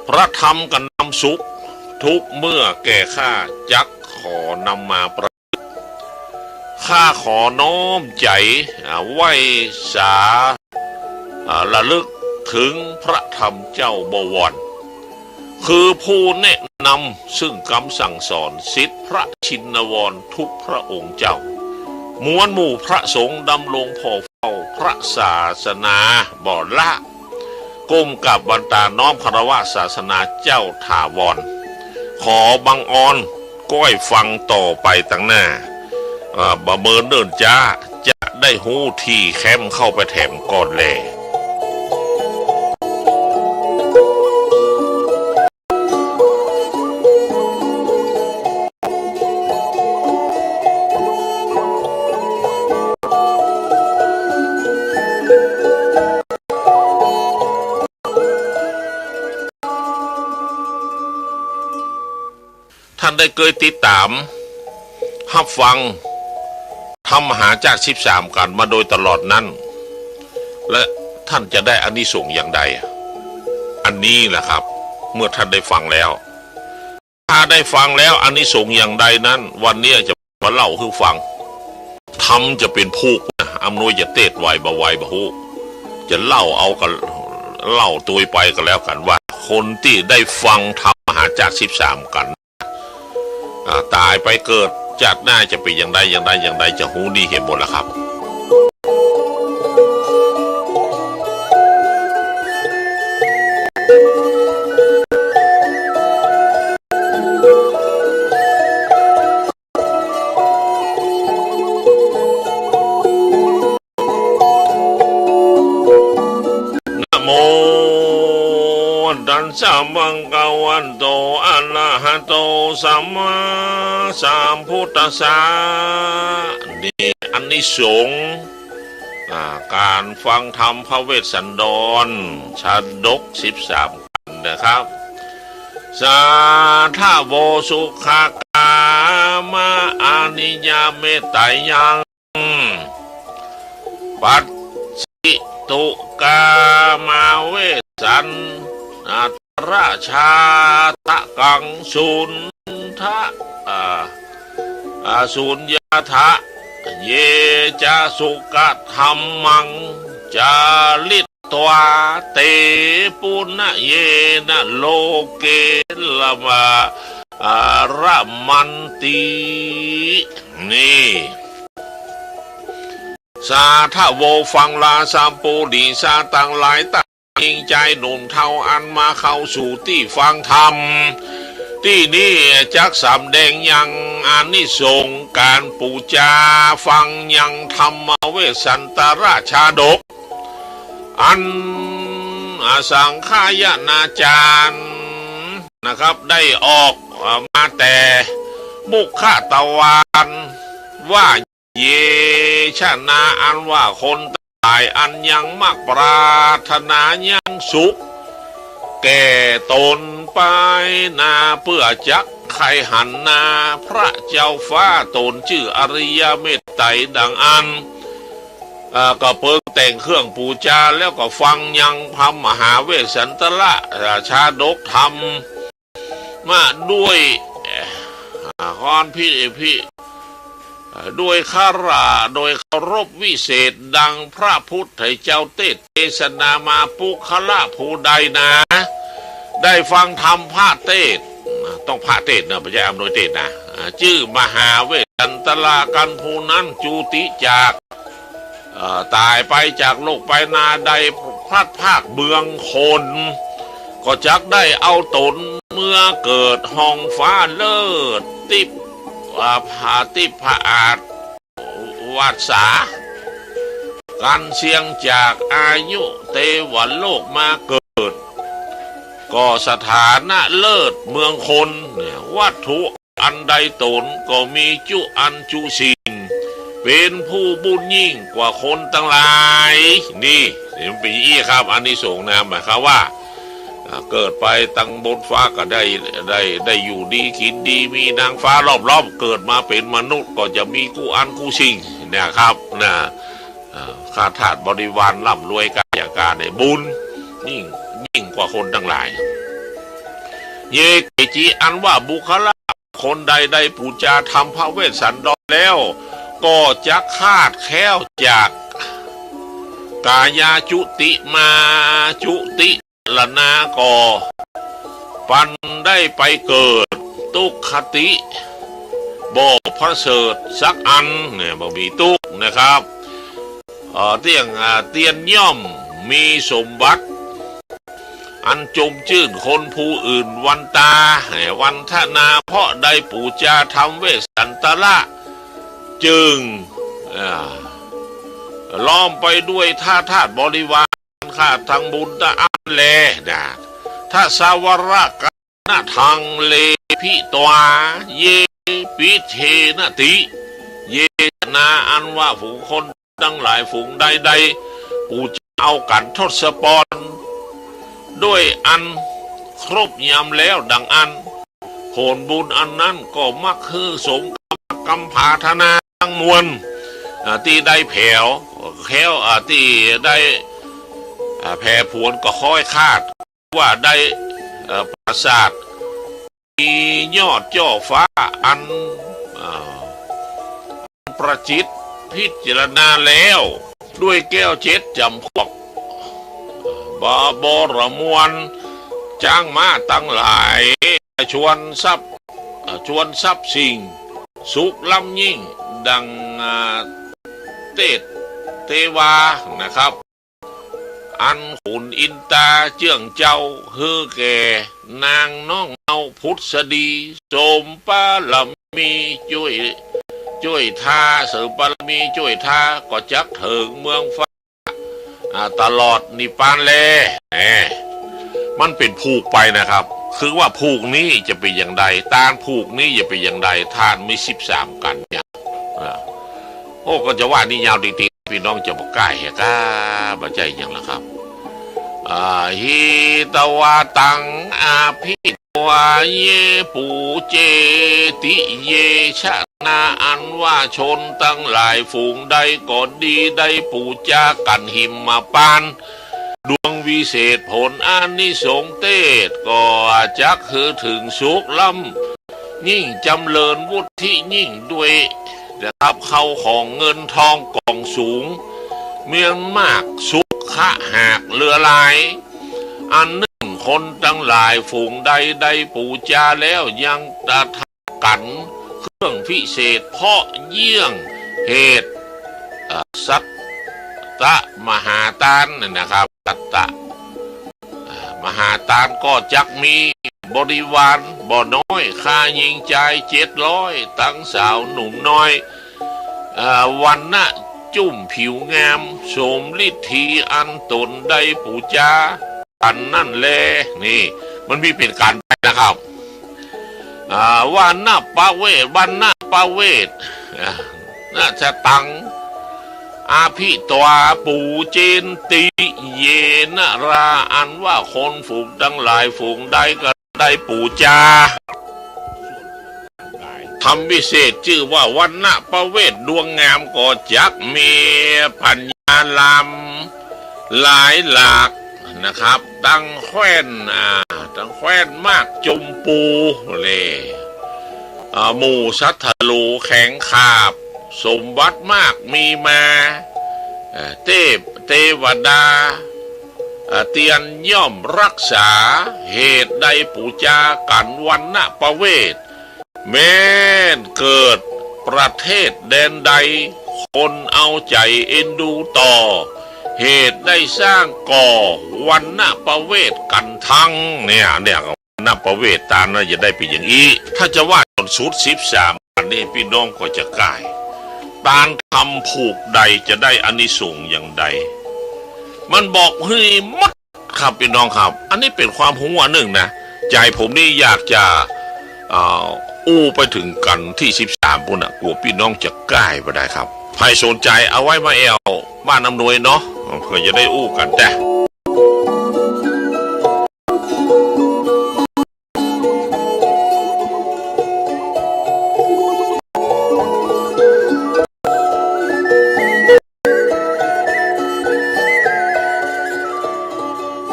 พระธรรมกระนำสุขทุกเมื่อแก่ข้า จักขอนำมาประพฤติ ข้าขอน้อมใจ๋ อ่า ไหว้สา อ่า ระลึกถึงพระธรรมเจ้าบวร คือผู้แนะนำซึ่งกำสั่งสอน ศิษย์พระชินวรทุกพระองค์เจ้า มวลหมู่พระสงฆ์ดำรงผ่อเฝ้าพระศาสนาบ่ละ ก้มกราบวันตาน้อมคารวะศาสนาเจ้าถาวร ขอบังออนก้อยฟังต่อไปตังหน้า อ่า บ่เมินเนิ่นจ๊า จะได้ฮู้ตี้แคมเข้าไปแถมก่อนแล ท่านได้เกยติดต๋าม ฮับฟัง ธรรมมหาจากรสิบสามกั๋นมาโดยตลอดนั้น และท่านจะได้อานิสงส์อย่างใด อันนี้แหละครับ เมื่อท่านได้ฟังแล้ว ถ้าได้ฟังแล้วอานิสงส์อย่างใดนั้น วันนี้จะมาเล่าหื้อฟัง ธรรมจะเป๋นผูกนะ อำนวยจะเตศน์ไหวบ่ไหวบ่ฮู้ จะเล่าเอากั๋น เล่าตวยไปกั๋นแล้วกั๋นว่า คนตี้ได้ฟังธรรมมหาจากรสิบสามกั๋น อ่า ต๋ายไปเกิดจาติหน้าจะเป๋นอย่างใด อย่างใด อย่างใด จะฮู้ดีเหียหมดละครับ ตัสสะ ภะคะวะโต อะระหะโต สัมมาสัมพุทธัสสะ นี่อานิสงส์ อ่า ก๋านฟังธรรมพระเวสสันดรชาดกสิบสามขันธ์นะครับ สาทะโว สุขะกามะ อะนิยาเมตตายัง ปัสสิตุ กามะเวสสันตระชาตะกัง สุณฑะ อ่า อ่า สุญญาทะ เยจะ สุกะธัมมัง จาริตวา เต ปุณะเยนะ โลเก ละมะ อ่า ระมันติ นี่ สาทะโว ฟังราชาปุริสะตังหลายต้าน ญิงจายหนุ่มเฒ่าอันมาเข้าสู่ตี้ฟังธรรม ตี้นี้จักสำแดงยังอานิสงส์ก๋านปู๋จาฟังยังธรรมเวสสันตระชาดก อันอสังขายนาจารย์นะครับ ได้ออกมาแต่มุขทวาร ว่า เยชะนา อันว่าคนตังหลายอันยังมักปรารถนายังสุขแก่ต๋นไปนา เปื้อจักใค่หันนาพระเจ้าฟ้าต๋นจื้ออริยะเมตไตรดังอั้น เอ่อ ก็เปิงแต่งเครื่องปู๋จา แล้วก็ฟังยังพระมหาเวสสันตระ เอ่อ ชาดกธรรม มาด้วย เอ่อ ความพิ พิ เอ่อ ด้วยคาระ โดยเคารพวิเศษ ดังพระพุทธเจ้าเตสน์เตสนามา ปุคคละผู้ใดนา ได้ฟังธรรมพระเตสน์ ต้องพระเตสน์นะ บ่ใจ้อำนวยเตสน์นะ อ่า จื้อมหาเวสสันตระกั๋น ผู้นั้นจุติจาก เอ่อ ต๋ายไปจากโลกไปนา ได้พลัดพรากเมืองคน ก็จักได้เอาต๋นเมือเกิดห้องฟ้าเลิศ ติป อ่า ผาติปผาอาดวัสสา กันเสียงจากอายุเตวโลกมาเกิด ก็สถานะเลิศเมืองคนเนี่ย วัตถุ อันใดต๋นก็มีจุอันจุสิ่ง เป๋นผู้บุญยิ่งกว่าคนตังหลาย นี่ นี่มันเป๋นอี้ครับ อานิสงส์นะ หมายความว่า อ่า เกิดไปตังบนฟ้าก็ได้ ได้ ได้อยู่ดีกิ๋นดี มีนางฟ้าล้อมรอบ เกิดมาเป๋นมนุษย์ก็จะมีกู้อันกู้สิ่ง เนี่ยครับ นะ อ่า ข้าทาสบริวารร่ำรวยก๋ายก๋าเนี่ย บุญยิ่ง ยิ่งกว่าคนตังหลาย เย เกจิ อันว่าบุคคละ คนใดได้ปู๋จาธรรมพระเวสสันดรแล้ว ก็จักคลาดแคล้วจากกายจุติมาจุติมรณา ก็ปันได้ไปเกิดตุ๊กคติ บ่ประเสริฐสักอันเนี่ย บ่มีตุ๊กข์นะครับ เอ่อ เตี้ยง อ่า เตียนย่อมมีสมบัติ อันจุมจื้นคนผู้อื่นวันตา ให้วันทนา เพราะได้ปู๋จาธรรมเวสสันตระ จึง อ่า ล้อมไปด้วยข้าทาสบริวาร ข้าทั้งบุญตะอันแล นะ ทศวรกะ นะทังเลพิตวา เย ปิเทนะติ เยชะนา อันว่าฝูงคนตังหลายฝูงใดได้ปู๋จาเอากั๋นทศพร ด้วยอันครบยำแล้วดังอั้น ผลบุญอันนั้นก็มักหื้อสมกำ กำผาถนาตังมวล อ่า ตี้ได้แผว แคล้ว อ่า ตี้ได้ อ่า แผ่ผวนก็ค่อยคาด ว่าได้ เอ่อ ปราสาท มียอดจ้อฟ้าอัน เอ่อ ประจิตรพิจารณาแล้ว ด้วยแก้วเจ็ดจ๋ำพวก บา บรมวล จ๊างม้าตังหลาย ชวนทรัพย์ เอ่อ ชวนทรัพย์สิ่ง สุขล้ำยิ่ง ดัง อ่า เตสน์เตวา นะครับ อันขุนอินตาเจื้องเจ้า หื้อแก่นางน้องเมาผุดสดี สมปารมีจ้วย จ้วยทา เสริมปารมีจ้วยทา ก็จักเถิงเมืองฟ้า อ่า ตลอดนิพพานแล แหม มันเป๋นผูกไปนะครับ คือว่าผูกนี้จะเป๋นอย่างใด ตานผูกนี้จะเป๋นอย่างใด ต้านมีสิบสามกัณฑ์เนี่ย อ่า โอ้ ก็จะว่านี่ยาวจริงๆ ปี้น้องจะบ่ก้าแหกา บ่ใจ้หยังละครับ อ่า หิตวาตัง อภิ วา เย ปูเจติ เย ชะ นา อันว่าชนตังหลายฝูงใดก็ดี ได้ปู๋จากั๋นหิมพานต์ ดวงวิเศษผลอานิสงส์เตศ ก็จักหื้อเถิงสุขล้ำยิ่งจ๋ำเริญวุฒิยิ่งด้วย นะครับ เข้าของเงินทองกองสูง เมืองมากสุขหากเหลือหลาย อันนึ่งคนตังหลายฝูงใดได้ปู๋จาแล้วยังตถากั๋นเครื่องพิเศษเพราะเยื่องเหตุ อ่า สัตตมหาตานนะครับ สัตต อ่า มหาตานก็จักมีบริวารบ่น้อย ค่าญิงจายเจ็ดร้อย ตังสาวหนุ่มน้อย อ่า วรรณะจุ้มผิวงาม สมฤทธีอันต๋นได้ปู๋จากั๋นนั้นแล นี่ มันมีเป๋นกัณฑ์ไปนะครับ อ่า วรรณปเวท วรรณปเวท อ่า นะ ชะตัง อภิตวา ปูเจนติ เยนะรา อันว่าคนฝูงตังหลายฝูงใดก็ได้ปู๋จา ธรรมวิเศษจื้อว่าวรรณปเวทดวงงามก็จักมีผญาลามหลายหลากนะครับ ตังแคว้น อ่า ตังแคว้นมากจุมปูเลย อ่า หมู่สัตว์ทะโลแข็งขาบ สมบัติมากมีมา เอ่อ เตพ เตวดา อ่า เตียนย่อมรักษา เหตุได้ปู๋จากั๋นวรรณปเวท แม้นเกิดประเทศแดนใด คนเอาใจ๋เอ็นดูต่อ เหตุได้สร้างก่อวรรณปเวทกั๋นทั้ง เนี่ย เนี่ย นับประเวทตานนั้นจะได้เป๋นอย่างอี้ ถ้าจะว่าจ๋นสุดสิบสามอันนี้ ปี้น้องก็จะก้าย ตานทำผูกใดจะได้อานิสงส์อย่างใด มันบอกหื้อหมดครับปี้น้องครับ อันนี้เป๋นความฮู้อันนึ่งนะ ใจ๋ผมนี่อยากจะ เอ่อ อู้ไปเถิงกัณฑ์ตี้สิบสามปู้นน่ะ กั๋วปี้น้องจะก้ายบ่ได้ครับ ใผสนใจ๋เอาไว้มาแอ่วบ้านอำนวยเนาะ เปื้อจะได้อู้กั๋นแต๊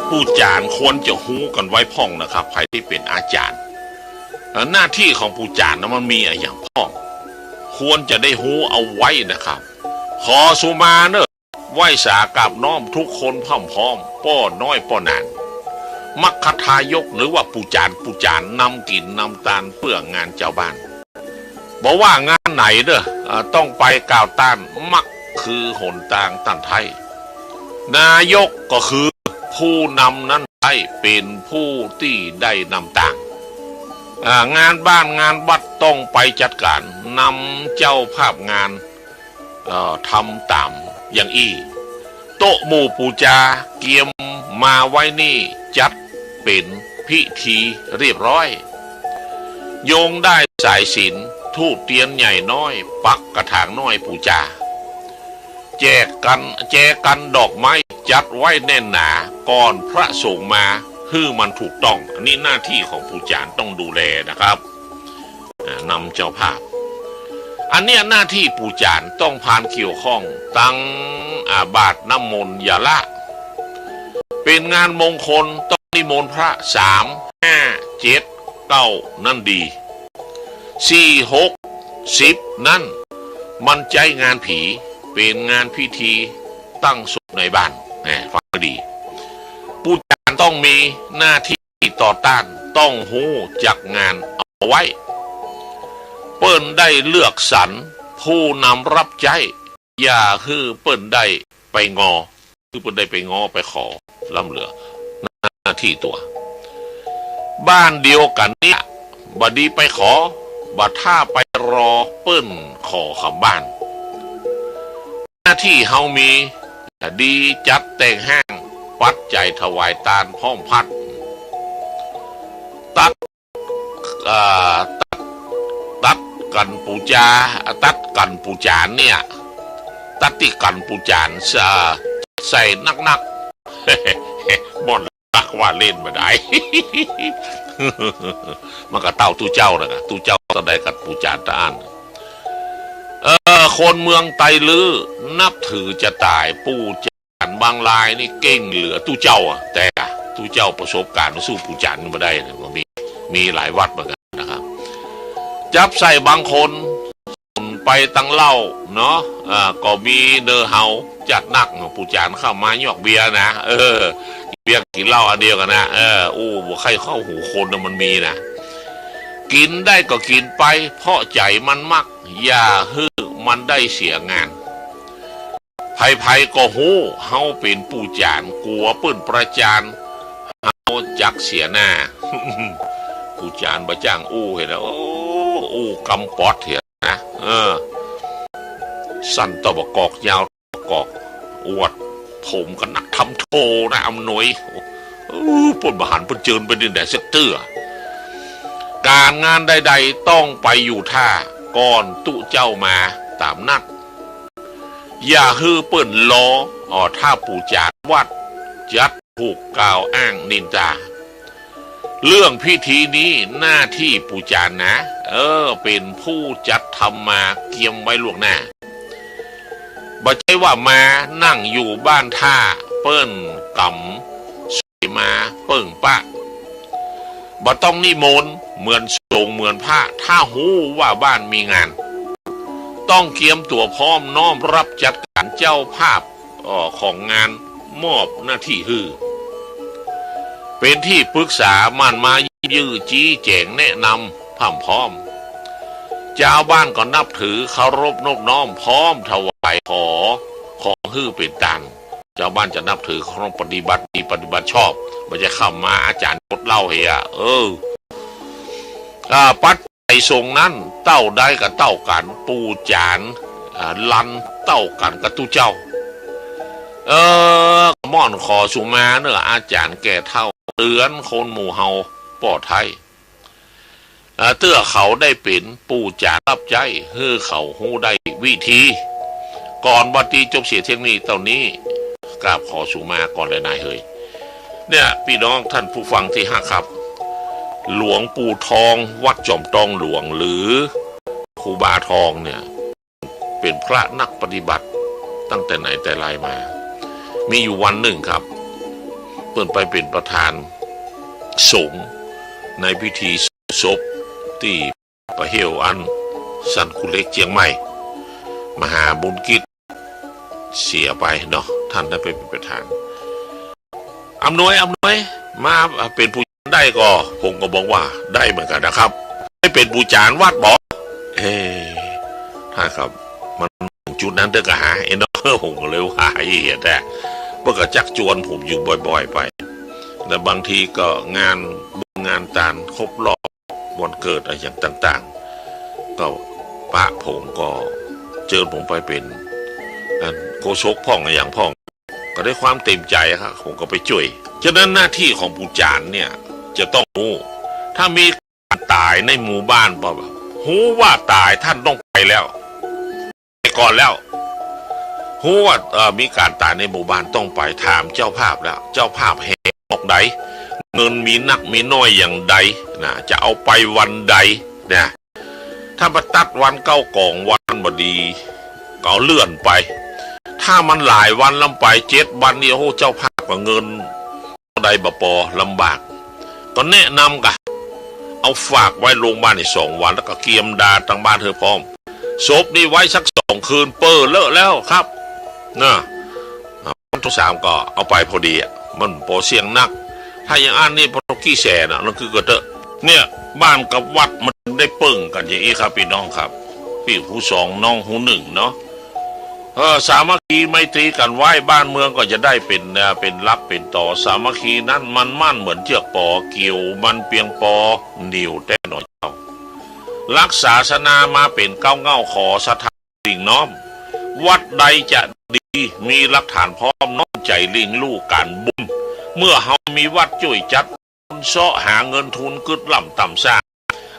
ปู่จ๋ารย์ควรจะฮู้กั๋นไว้พ่องนะครับ ใผตี้เป๋นอาจ๋ารย์ หน้าตี้ของปู่จ๋ารย์นะมันมีอะหยังพ่อง ควรจะได้ฮู้เอาไว้นะครับ ขอสุมาเน่อ ไหว้สากราบน้อมทุกคนพร่ำพร้อม ป้อน้อยป้อหนาน มัคคทายกหรือว่าปู่จ๋ารย์ ปู่จ๋ารย์นำกิ๋นนำตานเปื้องานจาวบ้าน บ่ว่างานไหนเน่อ อ่า ต้องไปก้าวต้าน มัคคือหนตางตันไท้ นายกก็คือผู้นำนั้นไท้ เป๋นผู้ตี้ได้นำตาง อ่า งานบ้านงานวัดต้องไปจัดก๋าน นำเจ้าภาพงาน เอ่อ ทำต๋ามอย่างอี้ โต๊ะหมู่ปู๋จาเกียมมาไว้นี่ จัดเป๋นพิธีเรียบร้อย โยงด้ายสายสิญจน์ ธูปเตียนใหญ่น้อย ปักกระถางน้อยปู๋จา แจกัญ แจกัญดอกไม้ จัดไว้แน่นหนา ก่อนพระสงฆ์มา หื้อมันถูกต้อง อันนี้หน้าตี้ของปู่จ๋ารย์ต้องดูแลนะครับ อ่า นำเจ้าภาพ อันเนี้ยหน้าตี้ปู่จ๋ารย์ต้องพานเกี่ยวข้อง ตัง อ่า บาตรน้ำมนต์อย่าละ เป๋นงานมงคลต้องนิมนต์พระ สาม ห้า เจ็ด เก้า นั้นดี สี่ หก สิบ นั้น มันใจ๊งานผี เป๋นงานพิธีตั้งศพในบ้าน แหม ฟังให้ดี ปู่จ๋ารย์ต้องมีหน้าตี้ ต่อต้าน ต้องฮู้จักงานเอาไว้ เปิ้นได้เลือกสรรผู้นำรับใจ๊ อย่าหื้อเปิ้นได้ไปงอ หื้อเปิ้นได้ไปงอไปขอ ล้ำเหลือหน้าตี้ตั๋ว บ้านเดียวกั๋นนี้ บ่ดีไปขอ บ่ถ้าไปรอเปิ้นขอเขาบ้าน หน้าตี้เฮามี ดีจัดแต่งฮ้าง ปัจจัยถวายตานพร้อมพัด ตัด อ่า ตัด ตัดกั๋นปู๋จา ตัดกั๋นปู๋จานเนี่ย ตัดตี้กั๋นปู๋จาน ใส่ ใส่นักๆ ม่อน ตักว่าเล่นบ่ได้ มันก็เต้าตุ๊เจ้านะ ตุ๊เจ้าตอนใดกั๋นปู๋จานตะอั้น เออ คนเมืองไตรลื้อนับถือจะต๋าย ปู่จานบางรายนี่เก่งเหลือตุ๊เจ้าอะ แต่ตุ๊เจ้าประสบการณ์สู้ปู่จานบ่ได้นะ มันมี มีหลายวัดเหมือนกั๋นนะครับ จับใส่บางคน ไปตังเหล้าเนาะ อ่า ก็มีเน่อเฮาจัดหนักเนาะ ปู่จานเข้ามาหยอกเบียร์นะ เออ เบียร์กิ๋นเหล้าอันเดียวกั๋นนะ เออ อู้บ่ใค่เข้าหูคนนะ มันมีนะ กิ๋นได้ก็กิ๋นไป เพราะใจ๋มันมัก อย่าหื้อมันได้เสียงาน ใผๆ ก็ฮู้ เฮาเป๋นปู่จาน กั๋วเปิ้นประจาน เฮาจักเสียหน้า ปู่จานบ่จ้างอู้เหียนะ โอ้ อู้กำปอดเหียนะ เออ สั้นเต้าบ่ากอก ยาวเต้าบ่ากอก อวดผมก็นักทำโทนะ อำนวย เออ เปิ้นบ่หัน เปิ้นเจิญไปตี้ใดสักเตื้อ ก๋านงานใดๆ ต้องไปอยู่ท่า ก่อนตุ๊เจ้ามาต๋ามนัด อย่าหื้อเปิ้นรอ อ้อ ถ้าปู่จานวัดจัดถูกกล่าวอ้างนินทา เรื่องพิธีนี้หน้าตี้ปู่จานนะ เออ เป๋นผู้จัดทำมาเกียมไว้ล่วงหน้า บ่ใจ้ว่ามานั่งอยู่บ้านท่า เปิ้นกำสวยมาเปิ้งปะ บ่ต้องนิมนต์เหมือนสงฆ์เหมือนพระ ถ้าฮู้ว่าบ้านมีงาน ต้องเกียมตั๋วพร้อมน้อมรับจัดก๋านเจ้าภาพ เอ่อ ของงานมอบหน้าตี้หื้อ เป๋นตี้ปรึกษา หมั่นมายื้อจี้แจ๋งแนะนำพร่ำพร้อม จาวบ้านก็นับถือเคารพนบน้อม พร้อมถวายขอ ของหื้อเป๋นตาน จาวบ้านจะนับถือเคารพปฏิบัติดีปฏิบัติชอบ บ่ใจ้เข้ามาอาจ๋ารย์กดเหล้าเหีย เออ อ่า ปัจจัยสงฆ์นั้นเต้าใดก็เต้ากั๋น ปู่จาน อ่า ลันเต้ากั๋นกับตุ๊เจ้า เออ ม่อนขอสุมาเน่ออาจ๋ารย์แก่เฒ่า เตื๋อนคนหมู่เฮาป้อไท้ อ่า เตื้อเขาได้เป๋นปู่จานรับใจ๊ หื้อเขาฮู้ได้วิธี ก่อนวันตี้จบเสียเที่ยงนี้เต้านี้ กราบขอสุมาก่อนแลนายเหย เนี่ย ปี้น้องท่านผู้ฟังตี้ฮักครับ หลวงปู่ทองวัดจอมตองหลวง หรือครูบาทองเนี่ย เป๋นพระนักปฏิบัติตั้งแต่ไหนแต่ไรมา มีอยู่วันนึ่งครับ เปิ้นไปเป๋นประธานสงฆ์ในพิธีศพตี้ ปะเหี่ยวอั้น สันขุนเหล็กเจียงใหม่ มหาบุญกิจเสียไปเนาะ ท่านได้ไปเป๋นประธาน อำนวย อำนวย มาเป๋นผู้จานได้ก่อ ผมก็บอกว่าได้เหมือนกั๋นนะครับ ได้เป๋นผู้จานวัดบ่ เอ๊ะ ท่านครับ มันจุดนั้นเต๊อะกาหา เอ๊ะเนาะ ผมก็เลยว่าเหียแต๊ เปิ้นก็จักจวนผมอยู่บ่อยๆ ไป และบางทีก็งานบุญงานตานครบรอบ วันเกิดอะหยังต่างๆ ก็ปะผมก็เจิญผมไปเป๋น อัน โฆษกพ่องอะหยังพ่อง ก็ด้วยความเต็มใจ๋อะครับ ผมก็ไปจ้วย ฉะนั้นหน้าตี้ของปู่จานเนี่ย จะต้องฮู้ ถ้ามีก๋านต๋ายในหมู่บ้านปั๊บ ฮู้ว่าต๋าย ท่านต้องไปแล้ว ไปก่อนแล้ว ฮู้ว่า เอ่อ มีก๋านต๋ายในหมู่บ้านต้องไป ถามเจ้าภาพแล้ว เจ้าภาพแห่ออกใด เงินมีนักมีน้อยอย่างใดนะ จะเอาไปวันใดนะ ถ้ามาตัดวันเก๊ากองวันบ่ดี ก็เอาเลื่อนไป ถ้ามันหลายวันล้ำไป เจ็ดวันนี่ โอ้โห เจ้าภาพก็เงิน ใดบ่ปอ ลำบาก ก็แนะนำกะ เอาฝากไว้โรงพยาบาลนี่สองวัน แล้วก็เกียมดาตังบ้านหื้อพร้อม ศพนี่ไว้สักสองคืน เป้อเลอะแล้วครับ นะ วันที่สามก็เอาไปพอดีอะ มันปอเสี่ยงนัก ถ้าอย่างอั้นนี่ปอต้องกี่แสนอะ นั่นคือก็เต๊อะ เนี่ย บ้านกับวัดมันได้เปิ้งกั๋นอย่างอี้ครับ ปี้น้องครับ ปี้ฮู้สองน้องฮู้หนึ่งเนาะ เออ สามัคคีไมตรีกั๋นไว้ บ้านเมืองก็จะได้เป๋น เอ่อ เป๋นหลักเป๋นตอ สามัคคีนั้นมันมั่นเหมือนเจื้อกปอ เกี่ยวมันเปียงปอ เหนียวแต๊หนอเจ้า รักศาสนามาเป๋นเก๊าเหง้า ขอศรัทธาสิ่งน้อม วัดใดจะ ดี มีหลักฐานพร้อม น้อมใจ๋เล็งลู่ก๋านบุญ เมื่อเฮามีวัดจ้วยจัด เซาะหาเงินทุนกึ๊ดล่ำต่ำสร้าง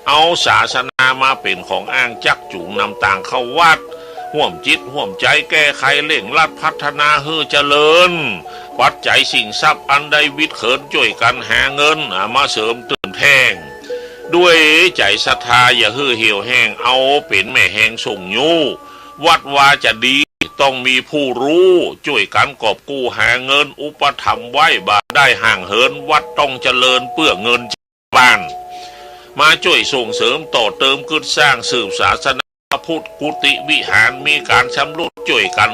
เอาศาสนามาเป๋นของอ้างจั๊กจูงนำตางเข้าวัด ฮ่วมจิตฮ่วมใจ๋แก้ไขเร่งรัดพัฒนาหื้อเจริญ ปัจจัยสิ่งทรัพย์อันใดวิดเขินจ้วยกั๋นหาเงิน อ่า มาเสริมเติมแทง ด้วยใจ๋ศรัทธาอย่าหื้อเหี่ยวแห้ง เอาเป๋นแม่แฮงส่งยู้ วัดวาจะดี ต้องมีผู้ฮู้ จ้วยกั๋นกอบกู้หาเงิน อุปถัมภ์ไว้ บ่าได้ห่างเหิน วัดต้องเจริญเปื้อเงินบ้าน มาจ้วยส่งเสริมต่อเติมกึ๊ดสร้างสืบศาสนาพระพุทธ กุฏิวิหาร มีก๋านชำรุดจ้วยกั๋น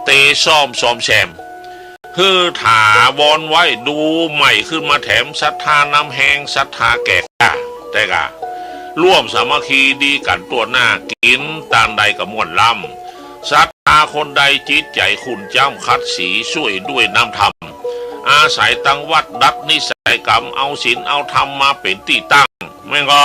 เตะซ่อมซ่อมแซม หื้อถาวรไว้ ดูใหม่ขึ้นมาแถม ศรัทธานำแฮง ศรัทธาแก่กล้า แต่กะร่วมสามัคคีดีกั๋น ตั๋วหน้ากิ๋นตานใดก็ม่วนล้ำ ศรัทธาคนใดจิตใจ๋ขุ่นจ๊ำขัดสี จ้วยด้วยน้ำธรรม อาศัยตังวัดดัดนิสัยกรรม เอาศีลเอาธรรมมาเป๋นตี้ตั้ง แม่นก่อ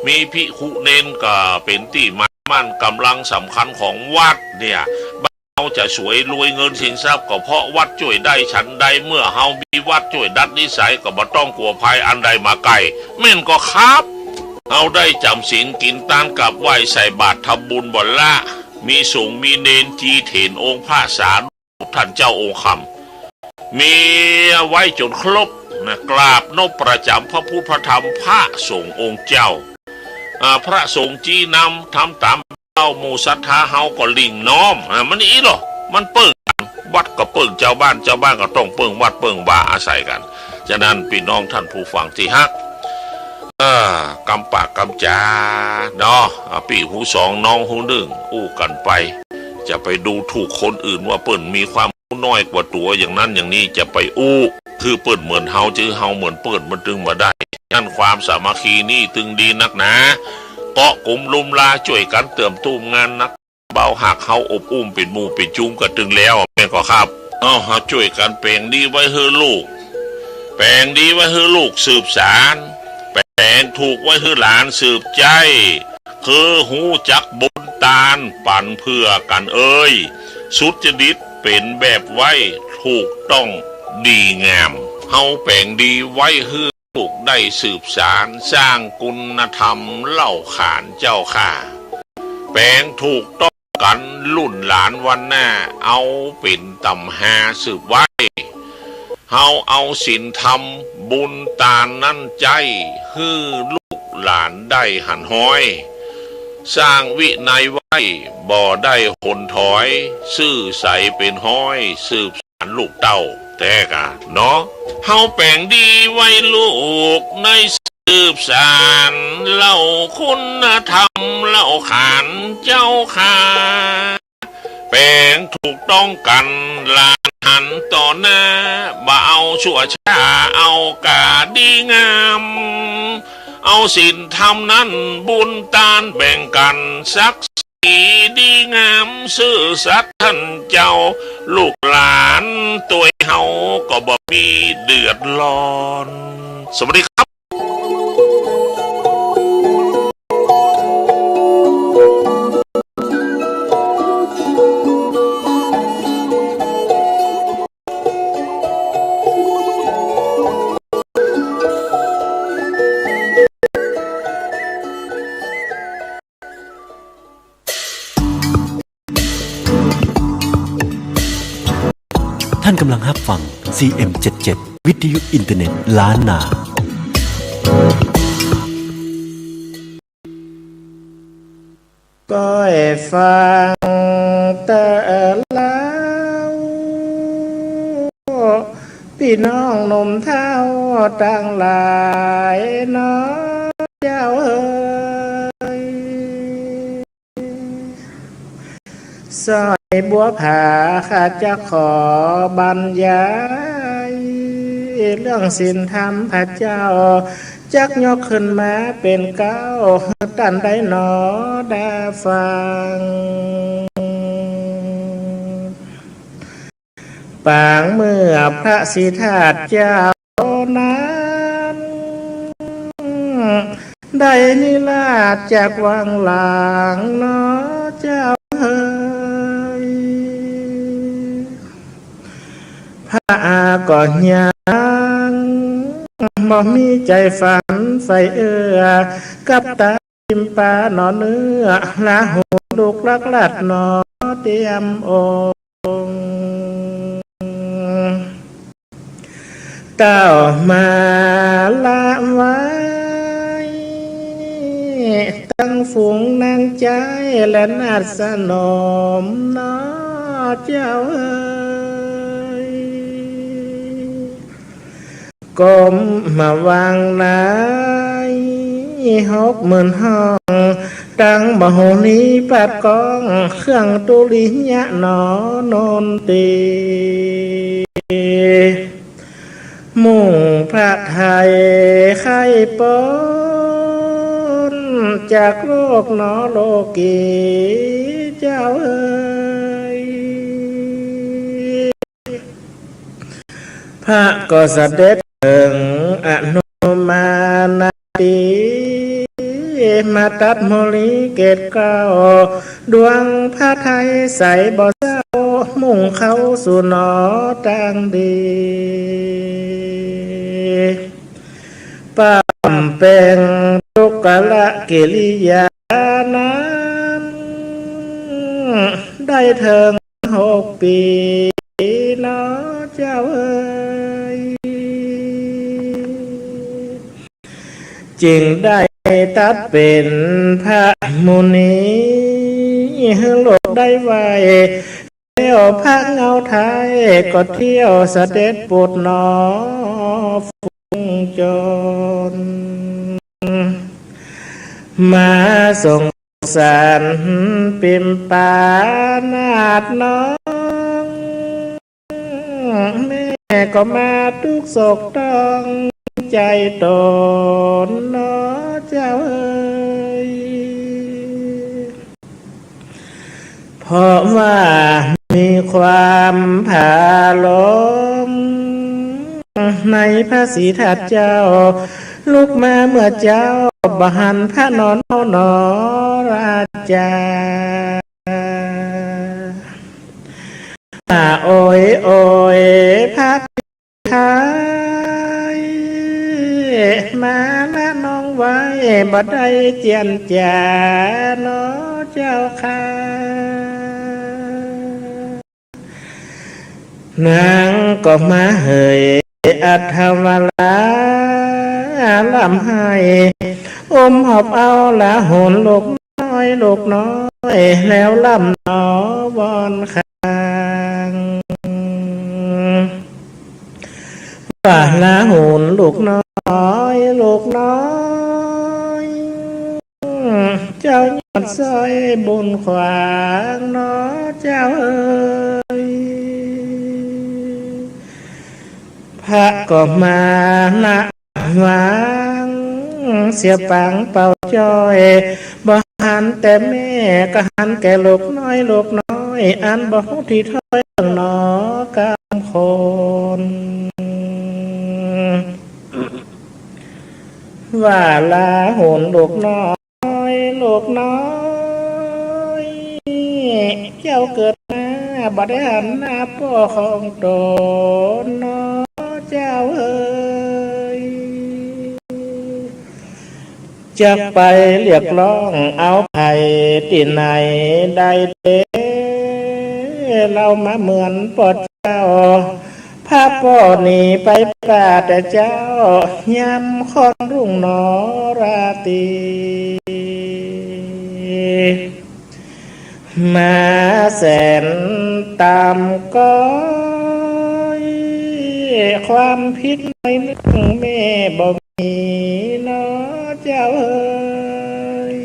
มีภิกขุเณรก็เป๋นตี้หมายมั่นก๋ำลังสำคัญของวัดเนี่ย บ้านเฮาจะสวยรวยเงินสินทรัพย์ก็เพราะวัดจ้วยได้ฉันใด เมื่อเฮามีวัดจ้วยดัดนิสัยก็บ่ต้องกั๋วภัยอันใดมาใก้ แม่นก่อครับ เฮาได้จ๋ำศีลกิ๋นตานกราบไหว้ใส่บาตรทำบุญบ่ละ มีสงฆ์มีเณรจีเถนองค์พระสาธุ ท่านเจ้าองค์คำ มีไว้จ๋นครบนะ กราบนบประจ๋ำพระพุทธพระธรรมพระสงฆ์องค์เจ้า อ่า พระสงฆ์จี้นำทำต๋ามเจ้า หมู่ศรัทธาเฮาก็หลิ้งน้อม อ่า มันอี้ลอ มันเปิ้งกั๋น วัดก็เปิ้งจาวบ้าน จาวบ้านก็ต้องเปิ้งวัดเปิ้งวาอาศัยกั๋น ฉะนั้นปี้น้องท่านผู้ฟังตี้ฮัก เออ กำปากกำจ๋าเนาะ อ่า ปี้ฮู้สองน้องฮู้นึ่ง อู้กั๋นไป จะไปดูถูกคนอื่นว่าเปิ้นมีความรู้น้อยกว่าตั๋วอย่างนั้นอย่างนี้ จะไปอู้ คือเปิ้นเหมือนเฮา จื้อเฮาเหมือนเปิ้น มันตึงบ่ได้ ฉะนั้นความสามัคคีนี่ตึงดีนักหนา เกาะกลุ่มลุมลาจ้วยกั๋นเติมตุ้มงานนักเบา หากเฮาอบอุ้มเป๋นหมู่เป๋นจุ้มก็ตึงแล้ว แม่นก่อครับ เอ้า เฮาจ้วยกั๋นแป๋งดีไว้หื้อลูก แป๋งดีไว้หื้อลูกสืบสาน แป๋งถูกไว้หื้อหลานสืบใจ๊ คือฮู้จักบุญตานปันเผื่อกั๋นเอย สุจริตเป๋นแบบไว้ถูกต้องดีงาม เฮาแป๋งดีไว้หื้อลูกได้สืบสาน สร้างคุณธรรมเล่าขานเจ้าข้า แป๋งถูกต้องกั๋นรุ่นหลานวันหน้า เอาเป๋นต๋ำฮาสืบไว้ เฮาเอาศีลธรรมบุญตานนั้นใจ๊ หื้อลูกหลานได้หันฮ้อย สร้างวินัยไว้บ่ได้หนถอย ซื่อใสเป๋นฮ้อย สืบสานลูกเต้า แต๊กาเนาะ เฮาแป๋งดีไว้ลูกในสืบสาน เล่าคุณธรรมเล่าขานเจ้าข้า แป๋งถูกต้องกั๋นหลานหันต่อหน้า บ่เอาชั่วช้าเอาก๋าดีงาม เอาศีลธรรมนั้นบุญตานแบ่งกั๋น ศักดิ์ศรีดีงามซื่อสัตย์ท่านเจ้า ลูกหลานตวยเฮาก็บ่มีเดือดร้อน สวัสดีครับ ท่านกำลังฮับฟัง ซีเอ็มเจ็ดเจ็ด วิทยุอินเทอร์เน็ตล้านนา ก้อยฟังเต๊อะเล่า ปี้น้องหนุ่มเฒ่าตังหลายน้อเจ้าเอ๋ย สร้อยบัวผาข้าจะขอบรรยาย เรื่องศีลธรรมพระเจ้า จักยกขึ้นมาเป๋นเกล้า หื้อต้านได้หนอได้ฟัง ปางเมื่อพระศรีธาตุเจ้านั้น ได้นิราชจากวังหลางหนอเจ้าเอ๋ย พระอาก็ยังบ่มีใจ๋ฝันใฝ่เอื้อ กับต๋าปิมปาหนอเนื้อ ราหูลลูกรักราชหนอเตียมองค์ เต้ามาละไว้ ตังฝูงนางใจ๊และนาฏสนมหนอเจ้าเอ๋ย ก้มมาวางในหกหมื่นห้อง ตังมโหรีปัดกอง เครื่องตุริยะหนอนนตรี มุ่งพระทัยใค่ป๊นจากโลกหนอโลกีเจ้าเอ๋ย พระก็เสด็จเถิงอนุมานาตี มาตัดโหรีเกศเกล้า ดวงพระทัยใสบ่เศร้า มุ่งเข้าสู่หนอตางดี ป้ำแป๋งทุกขละกิริยานั้น ได้เถิงหกปี๋หนอเจ้าเอ๋ย จึงได้ตัดเป๋นพระมุนี หื้อโลกได้ไหว้ แล้วพระเงาไทยก็เที่ยวเสด็จโปรดหนอฝูงโจร มาสงสารปิมปานาฏน้อง แม่ก็มาตุ๊กข์โศกต้องใจ๋ต๋นหนอเจ้าเอ๋ย เพราะว่ามีความผาลงในพระศรีทัตเจ้า ลุกมาเมื่อเจ๊า บ่หันพระนอนเฮาหนอราจา ว่าโอยโอยพระ ไทย มาละน้องไว้ บ่ได้เจียนจ๋าหนอเจ้าข้า นางก็มาเหยอัฐวรา ร่ำไห้ อุ้มหอบเอาราหุลลูกน้อย ลูกน้อย แล้วร่ำหนอวอนคาง ว่าราหุลลูกน้อย ลูกน้อย เจ้ายอดสร้อยบุญขวางหนอเจ้าเอ๋ย พระก็มาละวางเสียปางเป่าจ้อย บ่หันแต่แม่ก็หันแก่ลูกน้อย ลูกน้อย อันบ่ฮู้ตี้ถ้อยหนอกำคน ว่าราหุลลูกน้อย ลูกน้อย เจ้าเกิดมาบ่ได้หันหน้าป้อของต๋นหนอเจ้าเอ๋ย จักไปเรียกร้องเอาใผตี้ไหนได้เต๊ เฮามาเหมือนป้อเจ้า พระป้อหนีไปป่าแต่เจ๊า ยามค่อนรุ่งหนอราตรี มาแสนต๋ามก้อย ความผิดน้อยนึ่งแม่บ่มีหนอเจ้าเอ๋ย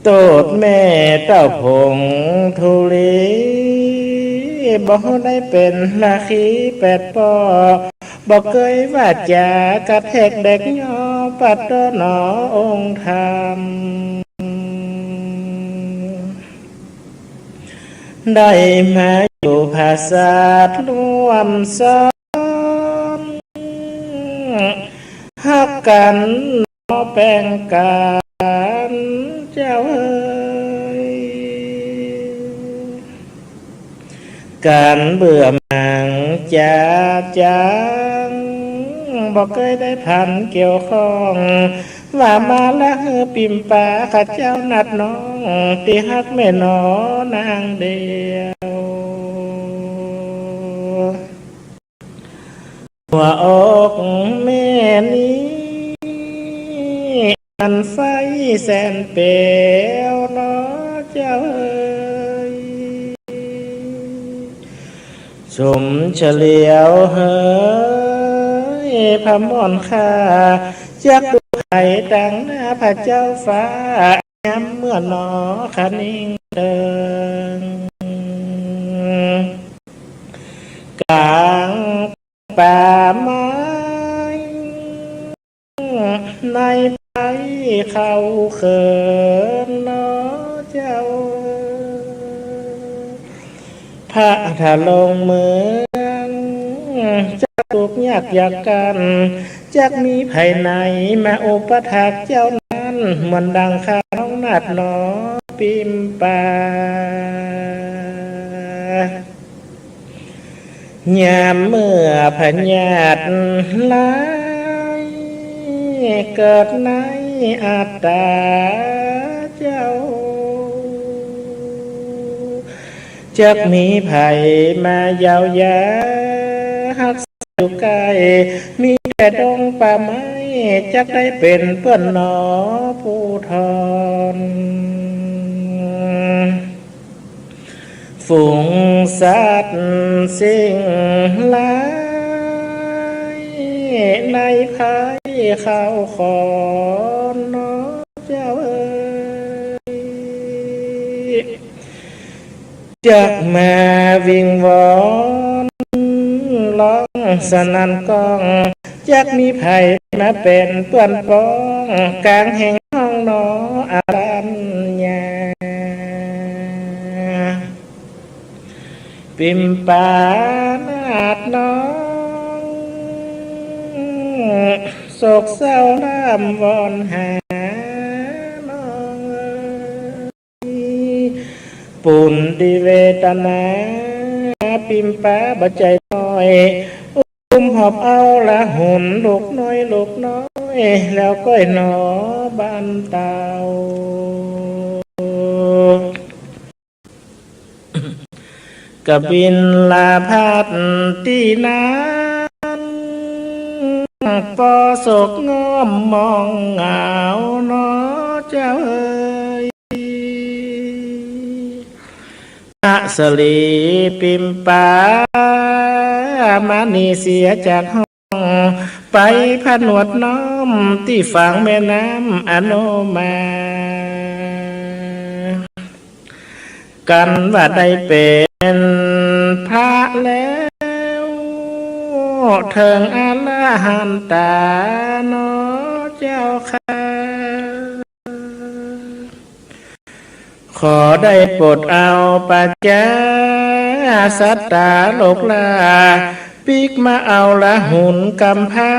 โต้ษแม่เต้าผงธุลี บ่ได้เป๋นราคีแปดป้อ บ่เกยว่าจ๋ากระแทกเด็กย่อ ปะโตหนอองค์ธรรม ได้มาอยู่ผาสาทร่วมซ้อน ฮักกั๋นหนอแป๋งกั๋นเจ้าเอ๋ย ก สันเบื่อหมางจ๋าจัง บ่เกยได้ผันเกี่ยวข้อง ว่ามาละหื้อปิมป๋าข้าเจ้านัดน้อง ตี้ฮักแม่หนอนางเดียว หัวอกแม่นี้ มันไฟแสนเปลวหนอเจ้าเอ๋ย สมเฉลียวเหย พระม่อนข้า จักดูไผตังหน้าพระเจ้าฟ้า ยามเมื่อหนอคะนิ่งเติง ก๋างป่าไม้ ในไพรเข้าเขินหนอเจ้า พระทะลงเมือง จักทุกข์ยากอยากกั้น จักมีภัยไหนมาอุปถากเจ้านั้น เหมือนดังข้าน้องนัดหนอปิมป๋า ยามเมื่อพยาธิร้าย เกิดในอัตตาเจ้า จักมีไผมาเยียวยาฮักษาอยู่ใก้ มีแต่ดงป่าไม้ จักได้เป๋นเปื้อนหนอผู้ทอน ฝูงสัตว์สิ่งร้าย ในไพรเข้าขอนหนอเจ้าเอ๋ย จักมาวิงวอน ร้องสนั่นก้อง จักมีไผมาเป๋นเปื้อนป้อง ก๋างแห่งห้องหนออารัญญา ปิมป๋านาดน้อง โศกเศร้าร่ำวอนหาน้องเอ๋ย ปูนดีเวตนา ปิมป๋าบ่ใจ๋น้อย อุ้มหอบเอาละหุนลูกน้อยลูกน้อย แล้วก้อยหนอบ้านเต้า กบิลพัสตี้นั้น ปอโศกง่อมหมองเหงาหนอเจ้าเอ๋ย พระสะหลีปิมป๋า มานี้เสียจากห้อง ไปผนวดน้อมตี้ฝั่งแม่น้ำอโนมา กันว่าได้เป๋นพระแล้ว เถิงอรหันตาหนอเจ้าข้า ขอได้โปรดเอาปัจจาสัตตาโลกลา ปิ๊กมาเอาละหุนกำพร้า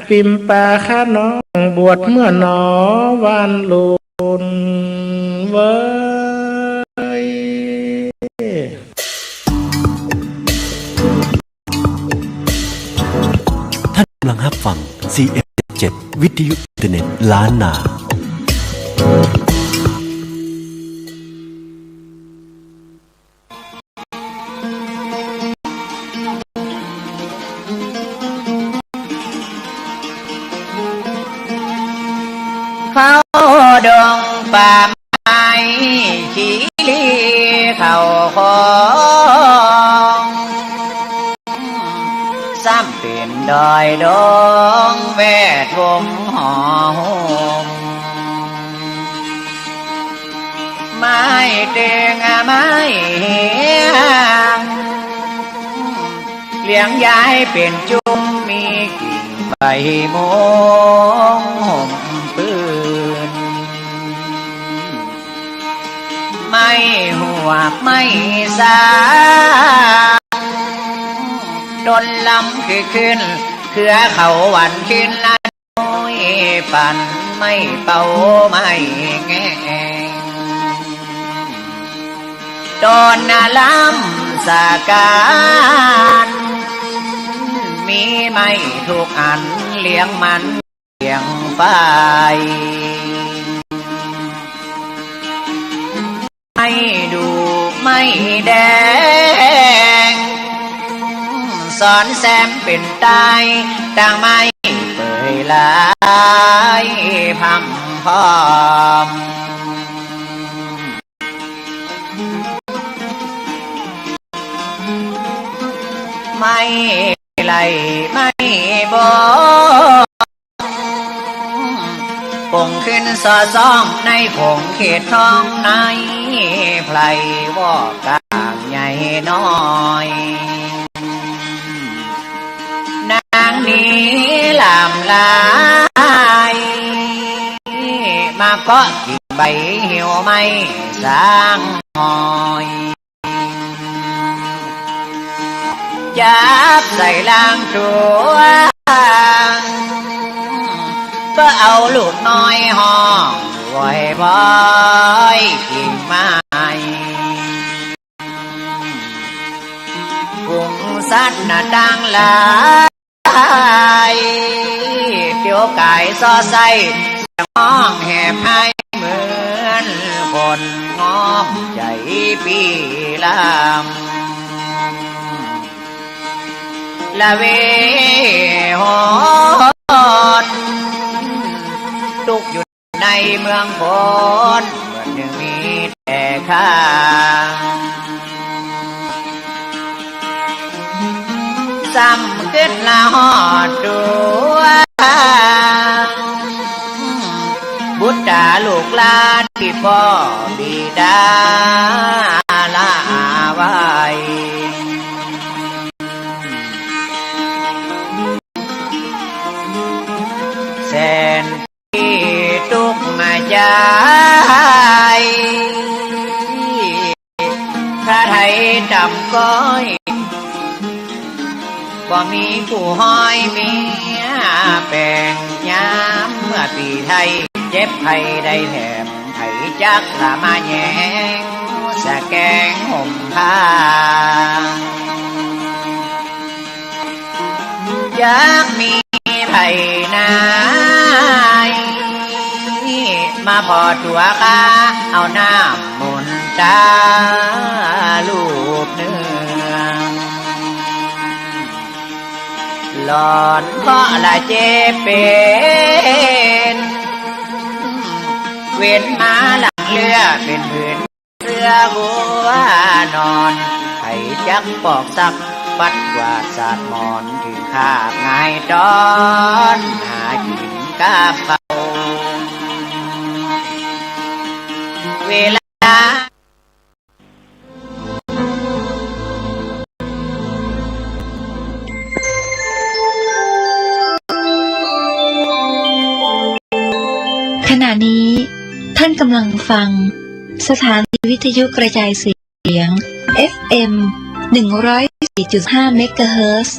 ปิมป๋าข้าน้องบวชเมื่อหนอวันลุนเว้ย ท่านกำลังรับฟัง ซีเอ็มเจ็ดเจ็ด วิทยุอินเทอร์เน็ตล้านนา เข้าดงป่า ไม้ขี้ลี้เข้าของ ซ้ำเป๋นดอยดงแวดวงห่อหุ้ม ไม้เต็งไม้เหียง เลี้ยงย้ายเป๋นจุ้ม มีกิ่งใบม่วงห่มปืน ไม้หวกไม้สาง ต้นลำคือขึ้น เครือเขาหวานขึ้น น้อยปั่นไม้เป่าไม้แงง ต๋นน่ะล้ำสะก๋าน มีไม้ทุกอันเลี้ยงมันเลี้ยงไป ไม้ดู่ไม้แดง สอนแซมเป๋นตาย ตางไม้เปื่อยหลายพร่ำพร้อม ไม้ไล่ไม้บง ปงขึ้นส่อซ่องในขงเขตท้องใน ไพร่วอกก้างใหญ่น้อย นางนี้หลามหลาย มาเกาะกิ่งใบเหี่ยวไม้สร้างหอย จับใส่ล่างตั๋ว เปื้อเอาลูกน้อยฮ้องวอยวอยกิ่งไม้ ฝูงสัตว์น่ะตังหลาย เตียวก๋ายซ้อไส้ เสียงฮ้องแหบไห้เหมือนคนง้อมใจ๋ปี้ลำ ละเวหอน ตุ๊กข์อยู่ในเมืองคน เมืองหนึ่งมีแต่ข้า ซ้ำกึ๊ดละฮอดตั๋ว บุตราลูกหลานตี้ป้อบิดาละไว้ แสน ตี้ตุ๊กข์มาใจ๋ พระไทยต่ำก้อย บ่มีผู้ฮ้อยเมียแป๋ง ยามเมื่อปี้ไทยเจ็บไข้ได้แถม ไผจักละมาแยงสะแกงห่มผ้า จักมีไผนาย มาผ่อตั๋วข้า เอาน้ำมนต๋าลูกนึ่ง หลอนเคราะห์ละเจ็บเป๋น เว็นมาหลังเลือดเป๋นผื่น เสื้อหัวนอน ไผจักปอกซักปัดกวาดสาดหมอน ถือคาบหงายต๋อน หากิ๋นกับข้าวเวลา ขณะนี้ท่านกำลังฟังสถานีวิทยุกระจายเสียง เอฟเอ็ม หนึ่งร้อยสี่จุดห้า เมกะเฮิรตซ์